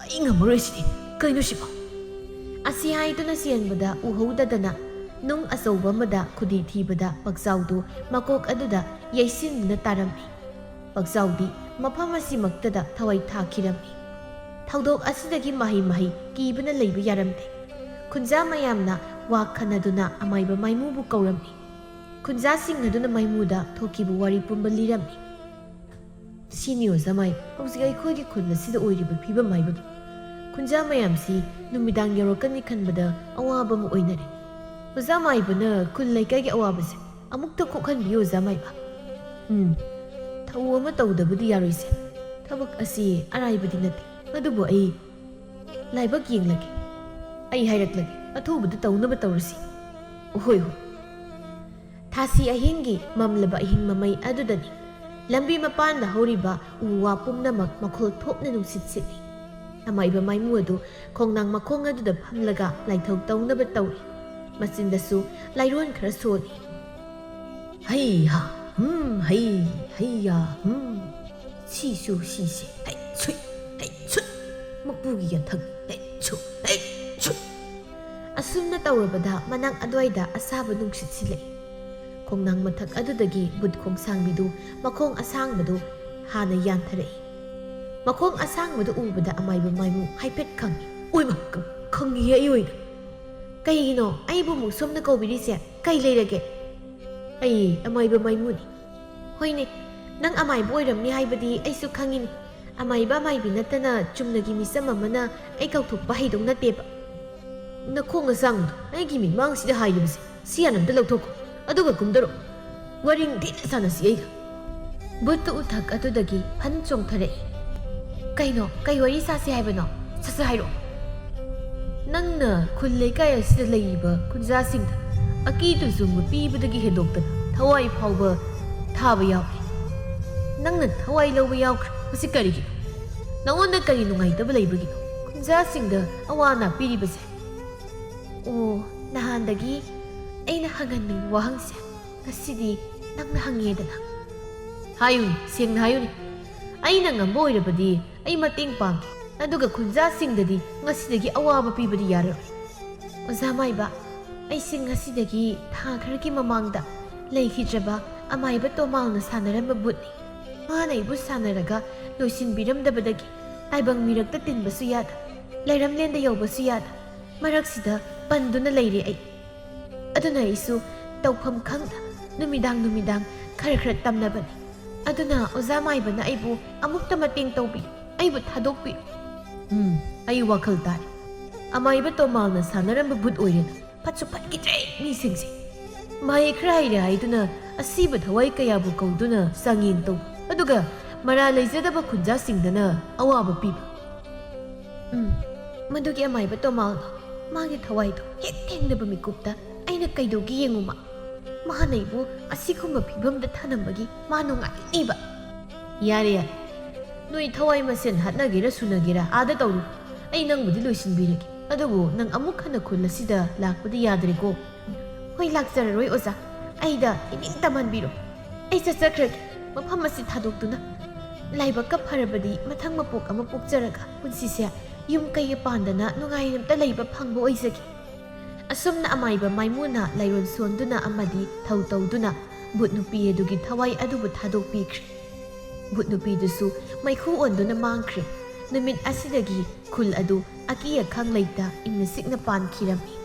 ꯑꯩ ꯉꯝꯃꯔꯣꯏ ꯁꯤꯗꯤ꯫ ꯀꯩꯅꯣ ꯁꯤꯕꯣ? ꯑꯁꯤ ꯍꯥꯏꯗꯨꯅ ꯆꯦꯟꯕꯗ ꯎꯍꯧꯗꯗꯅ ꯅꯨꯡ ꯑꯆꯧꯕ ꯑꯃꯗ ꯈꯨꯗꯤ ꯊꯤꯕꯗ ꯄꯛꯆꯥꯎꯗꯨ ꯃꯀꯣꯛ ꯑꯗꯨꯗ ꯌꯩꯁꯤꯟꯗꯨꯅ ꯇꯥꯔꯝꯃꯤ꯫ ꯄꯛꯆꯥꯎꯗꯤ ꯃꯐꯝ ꯑꯁꯤꯃꯛꯇꯗ ꯊꯋꯥꯏ ꯊꯥꯈꯤꯔꯝꯃꯤ꯫ ꯊꯧꯗꯣꯛ ꯑꯁꯤꯗꯒꯤ ꯃꯍꯩ ꯃꯍꯩ ꯀꯤꯕꯅ ꯂꯩꯕ ꯌꯥꯔꯝꯗꯦ꯫ ꯈꯨꯟꯖꯥ ꯃꯌꯥꯝꯅ ꯋꯥ ꯈꯟꯅꯗꯨꯅ ꯑꯃꯥꯏꯕ ꯃꯥꯏꯃꯨꯕꯨ ꯀꯧꯔꯝꯃꯤ꯫ ꯈꯨꯟꯖꯥꯁꯤꯡ ꯑꯗꯨꯅ ꯃꯥꯏꯃꯨꯗ ꯊꯣꯛꯈꯤꯕ ꯋꯥꯔꯤ ꯄꯨꯝꯕ ꯂꯤꯔꯝꯃꯤ꯫ ꯁꯤꯅꯤ ꯑꯣꯖꯥ ꯃꯥꯏꯕ, ꯍꯧꯖꯤꯛ ꯑꯩꯈꯣꯏꯒꯤ ꯈꯨꯟ ꯑꯁꯤꯗ ꯑꯣꯏꯔꯤꯕ ꯐꯤꯕꯝ ꯍꯥꯏꯕꯕꯨ꯫ ꯈꯨꯟꯖꯥ ꯃꯌꯥꯝꯁꯤ ꯅꯨꯃꯤꯗꯥꯡ ꯌꯧꯔꯛꯀꯅꯤ ꯈꯟꯕꯗ ꯑꯋꯥꯕ ꯑꯃ ꯑꯣꯏꯅꯔꯦ꯫ ꯑꯣꯖꯥ ꯃꯥꯏꯕꯅ ꯈꯨꯜ ꯂꯩꯀꯥꯏꯒꯤ ꯑꯋꯥꯕꯁꯦ ꯑꯃꯨꯛꯇ ꯀꯣꯛꯍꯟꯕꯤꯌꯨ, ꯑꯣꯖꯥ ꯃꯥꯏꯕ꯫ ꯎꯝ, ꯊꯧꯑꯣ ꯑꯃ ꯇꯧꯗꯕꯗꯤ ꯌꯥꯔꯣꯏꯁꯦ꯫ ꯊꯕꯛ ꯑꯁꯤ ꯑꯔꯥꯏꯕꯗꯤ ꯅꯠꯇꯦ, ꯑꯗꯨꯕꯨ ꯑꯩ ꯂꯥꯏꯕꯛ ꯌꯦꯡꯂꯒꯦ꯫ ꯑꯩ ꯍꯥꯏꯔꯛꯂꯒꯦ, ꯑꯊꯨꯕꯗ ꯇꯧꯅꯕ ꯇꯧꯔꯁꯤ꯫ ꯍꯣꯏ, ꯍꯣꯏ꯫ ꯊꯥꯁꯤ ꯑꯍꯤꯡꯒꯤ ꯃꯝꯂꯕ ꯑꯍꯤꯡ ꯃꯃꯩ ꯑꯗꯨꯗꯅꯤ ꯂꯝꯕꯤ ꯃꯄꯥꯟꯗ ꯍꯧꯔꯤꯕ ꯎ ꯋꯥ ꯄꯨꯝꯅꯃꯛ ꯃꯈꯣꯜ ꯊꯣꯛꯅ ꯅꯨꯡꯁꯤꯠ ꯁꯤꯠꯂꯤ꯫ ꯑꯃꯥꯏꯕ ꯃꯥꯏꯃꯨ ꯑꯗꯨ ꯈꯣꯡꯅꯥꯡ ꯃꯈꯣꯡ ꯑꯗꯨꯗ ꯐꯝꯂꯒ ꯂꯥꯏꯊꯧ ꯇꯧꯅꯕ ꯇꯧꯔꯤ꯫ ꯃꯆꯤꯟꯗꯁꯨ ꯂꯥꯏꯔꯣꯟ ꯈꯔ ꯁꯣꯜꯂꯤ꯫ ꯍꯩ ꯍꯥ ꯍꯨꯝ ꯍꯩ ꯍꯩ ꯌꯥ ꯍꯨꯝ꯫ ꯁꯤꯁꯨ ꯁꯤꯁꯦ꯫ ꯍꯩ ꯁꯨꯏ ꯍꯩ ꯁꯨꯠ꯫ ꯃꯄꯨꯒꯤ ꯌꯥꯊꯪ꯫ ꯍꯩ ꯁꯨ ꯍꯩ ꯁꯨꯠ꯫ ꯑꯁꯨꯝꯅ ꯇꯧꯔꯕꯗ ꯃꯅꯥꯛ ꯑꯗꯨꯋꯥꯏꯗ ꯑꯁꯥꯕ ꯅꯨꯡꯁꯤꯠ ꯁꯤꯜꯂꯛꯏ꯫ ꯈꯣꯡꯅꯥꯡ ꯃꯊꯛ ꯑꯗꯨꯗꯒꯤ ꯕꯨꯠ ꯈꯣꯡꯁꯥꯡꯕꯤꯗꯨ ꯃꯈꯣꯡ ꯑꯁꯥꯡꯕꯗꯨ ꯍꯥꯟꯅ ꯌꯥꯟꯊꯔꯛꯏ꯫ ꯃꯈꯣꯡ ꯑꯁꯥꯡꯕꯗꯨ ꯎꯕꯗ ꯑꯃꯥꯏꯕ ꯃꯥꯏꯃꯨ ꯍꯥꯏꯐꯦꯠ ꯈꯪꯉꯤ꯫ ꯑꯣꯏꯃ, ꯈꯪꯉꯤꯍꯦ ꯑꯩ ꯑꯣꯏꯅ꯫ ꯀꯩꯒꯤꯅꯣ ꯑꯩꯕꯨ ꯑꯃꯨꯛ ꯁꯣꯝꯗ ꯀꯧꯕꯤꯔꯤꯁꯦ? ꯀꯩ ꯂꯩꯔꯒꯦ? ꯑꯩ ꯑꯃꯥꯏꯕ ꯃꯥꯏꯃꯨꯅꯤ꯫ ꯍꯣꯏꯅꯦ, ꯅꯪ ꯑꯃꯥꯏꯕ ꯑꯣꯏꯔꯝꯅꯤ ꯍꯥꯏꯕꯗꯤ ꯑꯩꯁꯨ ꯈꯪꯉꯤꯅꯦ꯫ ꯑꯃꯥꯏꯕ ꯑꯃꯥꯏꯕꯤ ꯅꯠꯇꯅ ꯆꯨꯝꯅꯒꯤ ꯃꯤꯆꯝ ꯑꯃꯅ ꯑꯩ ꯀꯧꯊꯣꯛꯄ ꯍꯩꯗꯧ ꯅꯠꯇꯦꯕ꯫ ꯅꯈꯣꯡ ꯑꯁꯥꯡꯕꯗꯣ ꯑꯩꯒꯤ ꯃꯤꯠꯃꯥꯡꯁꯤꯗ ꯍꯥꯏꯔꯤꯕꯁꯦ ꯁꯤ ꯍꯥꯟꯅ ꯑꯝꯇ ꯂꯧꯊꯣꯛꯈꯣ, ꯑꯗꯨꯒ ꯀꯨꯝꯗꯔꯣ꯫ ꯋꯥꯔꯤ ꯅꯤꯡꯊꯤꯅ ꯁꯥꯟꯅꯁꯤ ꯑꯩꯒ꯫ ꯕꯨꯠꯇꯨ ꯎꯊꯛ ꯑꯗꯨꯗꯒꯤ ꯐꯟ ꯆꯣꯡꯊꯔꯛꯏ꯫ ꯀꯩꯅꯣ? ꯀꯩ ꯋꯥꯔꯤ ꯁꯥꯁꯤ ꯍꯥꯏꯕꯅꯣ? ꯁꯠ ꯁꯠ ꯍꯥꯏꯔꯛꯑꯣ꯫ ꯅꯪꯅ ꯈꯨꯜ ꯂꯩꯀꯥꯏ ꯑꯁꯤꯗ ꯂꯩꯔꯤꯕ ꯈꯨꯟꯖꯥꯁꯤꯡꯗ ꯑꯀꯤ ꯇꯨꯖꯨꯡꯕ ꯄꯤꯕꯗꯒꯤ ꯍꯦꯟꯗꯣꯛꯇꯅ ꯊꯋꯥꯏ ꯐꯥꯎꯕ ꯊꯥꯕ ꯌꯥꯎꯔꯦ꯫ ꯅꯪꯅ ꯊꯋꯥꯏ ꯂꯧꯕ ꯌꯥꯎꯈ꯭ꯔꯦ꯫ ꯃꯁꯤ ꯀꯔꯤꯒꯤꯅꯣ? ꯅꯉꯣꯟꯗ ꯀꯔꯤ ꯅꯨꯡꯉꯥꯏꯇꯕ ꯂꯩꯕꯒꯤꯅꯣ? ꯈꯨꯟꯖꯥꯁꯤꯡꯗ ꯑꯋꯥ ꯑꯅꯥ ꯄꯤꯔꯤꯕꯁꯦ꯫ ꯑꯣ, ꯅꯍꯥꯟꯗꯒꯤ ꯑꯩꯅ ꯍꯪꯍꯟꯅꯤꯡꯕ ꯋꯥꯍꯪꯁꯦ ꯉꯁꯤꯗꯤ ꯅꯪꯅ ꯍꯪꯉꯦꯗꯅ꯫ ꯍꯥꯏꯌꯨꯅꯦ, ꯁꯦꯡꯅ ꯍꯥꯏꯌꯨꯅꯦ꯫ ꯑꯩꯅ ꯉꯝꯕ ꯑꯣꯏꯔꯕꯗꯤ ꯑꯩ ꯃꯇꯦꯡ ꯄꯥꯡꯒꯦ, ꯑꯗꯨꯒ ꯈꯨꯟꯖꯥꯁꯤꯡꯗꯗꯤ ꯉꯁꯤꯗꯒꯤ ꯑꯋꯥꯕ ꯄꯤꯕꯗꯤ ꯌꯥꯔꯔꯣꯏ꯫ ꯑꯣꯖꯥ ꯃꯥꯏꯕ, ꯑꯩꯁꯤ ꯉꯁꯤꯗꯒꯤ ꯊꯥ ꯈꯔꯒꯤ ꯃꯃꯥꯡꯗ ꯂꯩꯈꯤꯗ꯭ꯔꯕ ꯑꯃꯥꯏꯕ ꯇꯣꯃꯥꯜꯅ ꯁꯥꯟꯅꯔꯝꯕ ꯚꯨꯠꯅꯤ꯫ ꯃꯥꯅ ꯑꯩꯕꯨ ꯁꯥꯟꯅꯔꯒ ꯂꯣꯏꯁꯤꯟꯕꯤꯔꯝꯗꯕꯗꯒꯤ ꯇꯥꯏꯕꯪ ꯃꯤꯔꯛꯇ ꯇꯤꯟꯕꯁꯨ ꯌꯥꯗ, ꯂꯩꯔꯝꯂꯦꯟꯗ ꯌꯧꯕꯁꯨ ꯌꯥꯗ, ꯃꯔꯛꯁꯤꯗ ꯄꯟꯗꯨꯅ ꯂꯩꯔꯦ ꯑꯩ꯫ ꯑꯗꯨꯅ ꯑꯩꯁꯨ ꯇꯧꯐꯝ ꯈꯪꯗ ꯅꯨꯃꯤꯗꯥꯡ ꯅꯨꯃꯤꯗꯥꯡ ꯈꯔ ꯈꯔ ꯇꯝꯅꯕꯅꯤ꯫ ꯑꯗꯨꯅ ꯑꯣꯖꯥ ꯃꯥꯏꯕꯅ ꯑꯩꯕꯨ ꯑꯃꯨꯛꯇ ꯃꯇꯦꯡ ꯇꯧꯕꯤꯌꯨ, ꯑꯩꯕꯨ ꯊꯥꯗꯣꯛꯄꯤꯌꯨ꯫ ꯎꯝ, ꯑꯩ ꯋꯥꯈꯜ ꯇꯥꯔꯦ꯫ ꯑꯃꯥꯏꯕ ꯇꯣꯃꯥꯜꯅ ꯁꯥꯟꯅꯔꯝꯕ ꯚꯨꯠ ꯑꯣꯏꯔꯦꯅ ꯐꯠꯁꯨ ꯐꯠꯈꯤꯗ꯭ꯔꯦ ꯃꯤꯁꯤꯡꯁꯦ꯫ ꯃꯍꯩ ꯈꯔ ꯍꯩꯔꯦ ꯍꯥꯏꯗꯨꯅ ꯑꯁꯤꯕ ꯊꯋꯥꯏ ꯀꯌꯥꯕꯨ ꯀꯧꯗꯨꯅ ꯆꯥꯡꯌꯦꯡ ꯇꯧꯕ, ꯑꯗꯨꯒ ꯃꯔꯥ ꯂꯩꯖꯗꯕ ꯈꯨꯟꯖꯥꯁꯤꯡꯗꯅ ꯑꯋꯥꯕ ꯄꯤꯕ꯫ ꯎꯝ, ꯃꯗꯨꯒꯤ ꯑꯃꯥꯏꯕ ꯇꯣꯃꯥꯜꯗꯣ, ꯃꯥꯒꯤ ꯊꯋꯥꯏꯗꯣ ꯍꯦꯛ ꯊꯦꯡꯅꯕ ꯃꯤꯀꯨꯞꯇ ꯑꯩꯅ ꯀꯩꯗꯧꯒꯦ ꯌꯦꯡꯉꯨꯃ꯫ ꯃꯍꯥꯛꯅ ꯑꯩꯕꯨ ꯑꯁꯤꯒꯨꯝꯕ ꯐꯤꯕꯝꯗ ꯊꯅꯝꯕꯒꯤ ꯃꯥ ꯅꯨꯡꯉꯥꯏꯅꯤꯕ꯫ ꯌꯥꯔꯦ, ꯌꯥꯔꯦ꯫ ꯅꯣꯏ ꯊꯋꯥꯏ ꯃꯁꯦꯟ ꯍꯥꯠꯅꯒꯦꯔꯥ ꯁꯨꯅꯒꯦꯔꯥ ꯑꯥꯗ ꯇꯧꯔꯨ꯫ ꯑꯩ ꯅꯪꯕꯨꯗꯤ ꯂꯣꯏꯁꯤꯟꯕꯤꯔꯒꯦ꯫ ꯑꯗꯨꯕꯨ ꯅꯪ ꯑꯃꯨꯛ ꯍꯟꯅ ꯈꯨꯜ ꯑꯁꯤꯗ ꯂꯥꯛꯄꯗꯤ ꯌꯥꯗ꯭ꯔꯦꯀꯣ꯫ ꯍꯣꯏ, ꯂꯥꯛꯆꯔꯔꯣꯏ ꯑꯣꯖꯥ꯫ ꯑꯩꯗ ꯏꯅꯤꯡ ꯇꯝꯍꯟꯕꯤꯔꯣ꯫ ꯑꯩ ꯆꯠꯆꯈ꯭ꯔꯒꯦ, ꯃꯐꯝ ꯑꯁꯤ ꯊꯥꯗꯣꯛꯇꯨꯅ꯫ ꯂꯥꯏꯕꯛꯀ ꯐꯔꯕꯗꯤ ꯃꯊꯪ ꯃꯄꯣꯛ ꯑꯃ ꯄꯣꯛꯆꯔꯒ ꯄꯨꯟꯁꯤꯁꯦ ꯌꯨꯝ ꯀꯩ ꯄꯥꯟꯗꯅ ꯅꯨꯡꯉꯥꯏꯅ ꯑꯝꯇ ꯂꯩꯕ ꯐꯪꯕ ꯑꯣꯏꯖꯒꯦ꯫ ꯑꯁꯨꯝꯅ ꯑꯃꯥꯏꯕ ꯃꯥꯏꯃꯨꯅ ꯂꯥꯏꯔꯣꯟ ꯁꯣꯟꯗꯨꯅ ꯑꯃꯗꯤ ꯊꯧ ꯇꯧꯗꯨꯅ ꯚꯨꯠ ꯅꯨꯄꯤ ꯑꯗꯨꯒꯤ ꯊꯋꯥꯏ ꯑꯗꯨꯕꯨ ꯊꯥꯗꯣꯛꯄꯤꯈ꯭ꯔꯦ꯫ ꯚꯨꯠ ꯅꯨꯄꯤꯗꯨꯁꯨ ꯃꯩꯈꯨ ꯑꯣꯟꯗꯨꯅ ꯃꯥꯡꯈ꯭ꯔꯦ꯫ ꯅꯨꯃꯤꯠ ꯑꯁꯤꯗꯒꯤ ꯈꯨꯜ ꯑꯗꯨ ꯑꯀꯤ ꯑꯈꯪ ꯂꯩꯇ ꯏꯪꯅ ꯆꯤꯛꯅ ꯄꯥꯟꯈꯤꯔꯝꯃꯤ꯫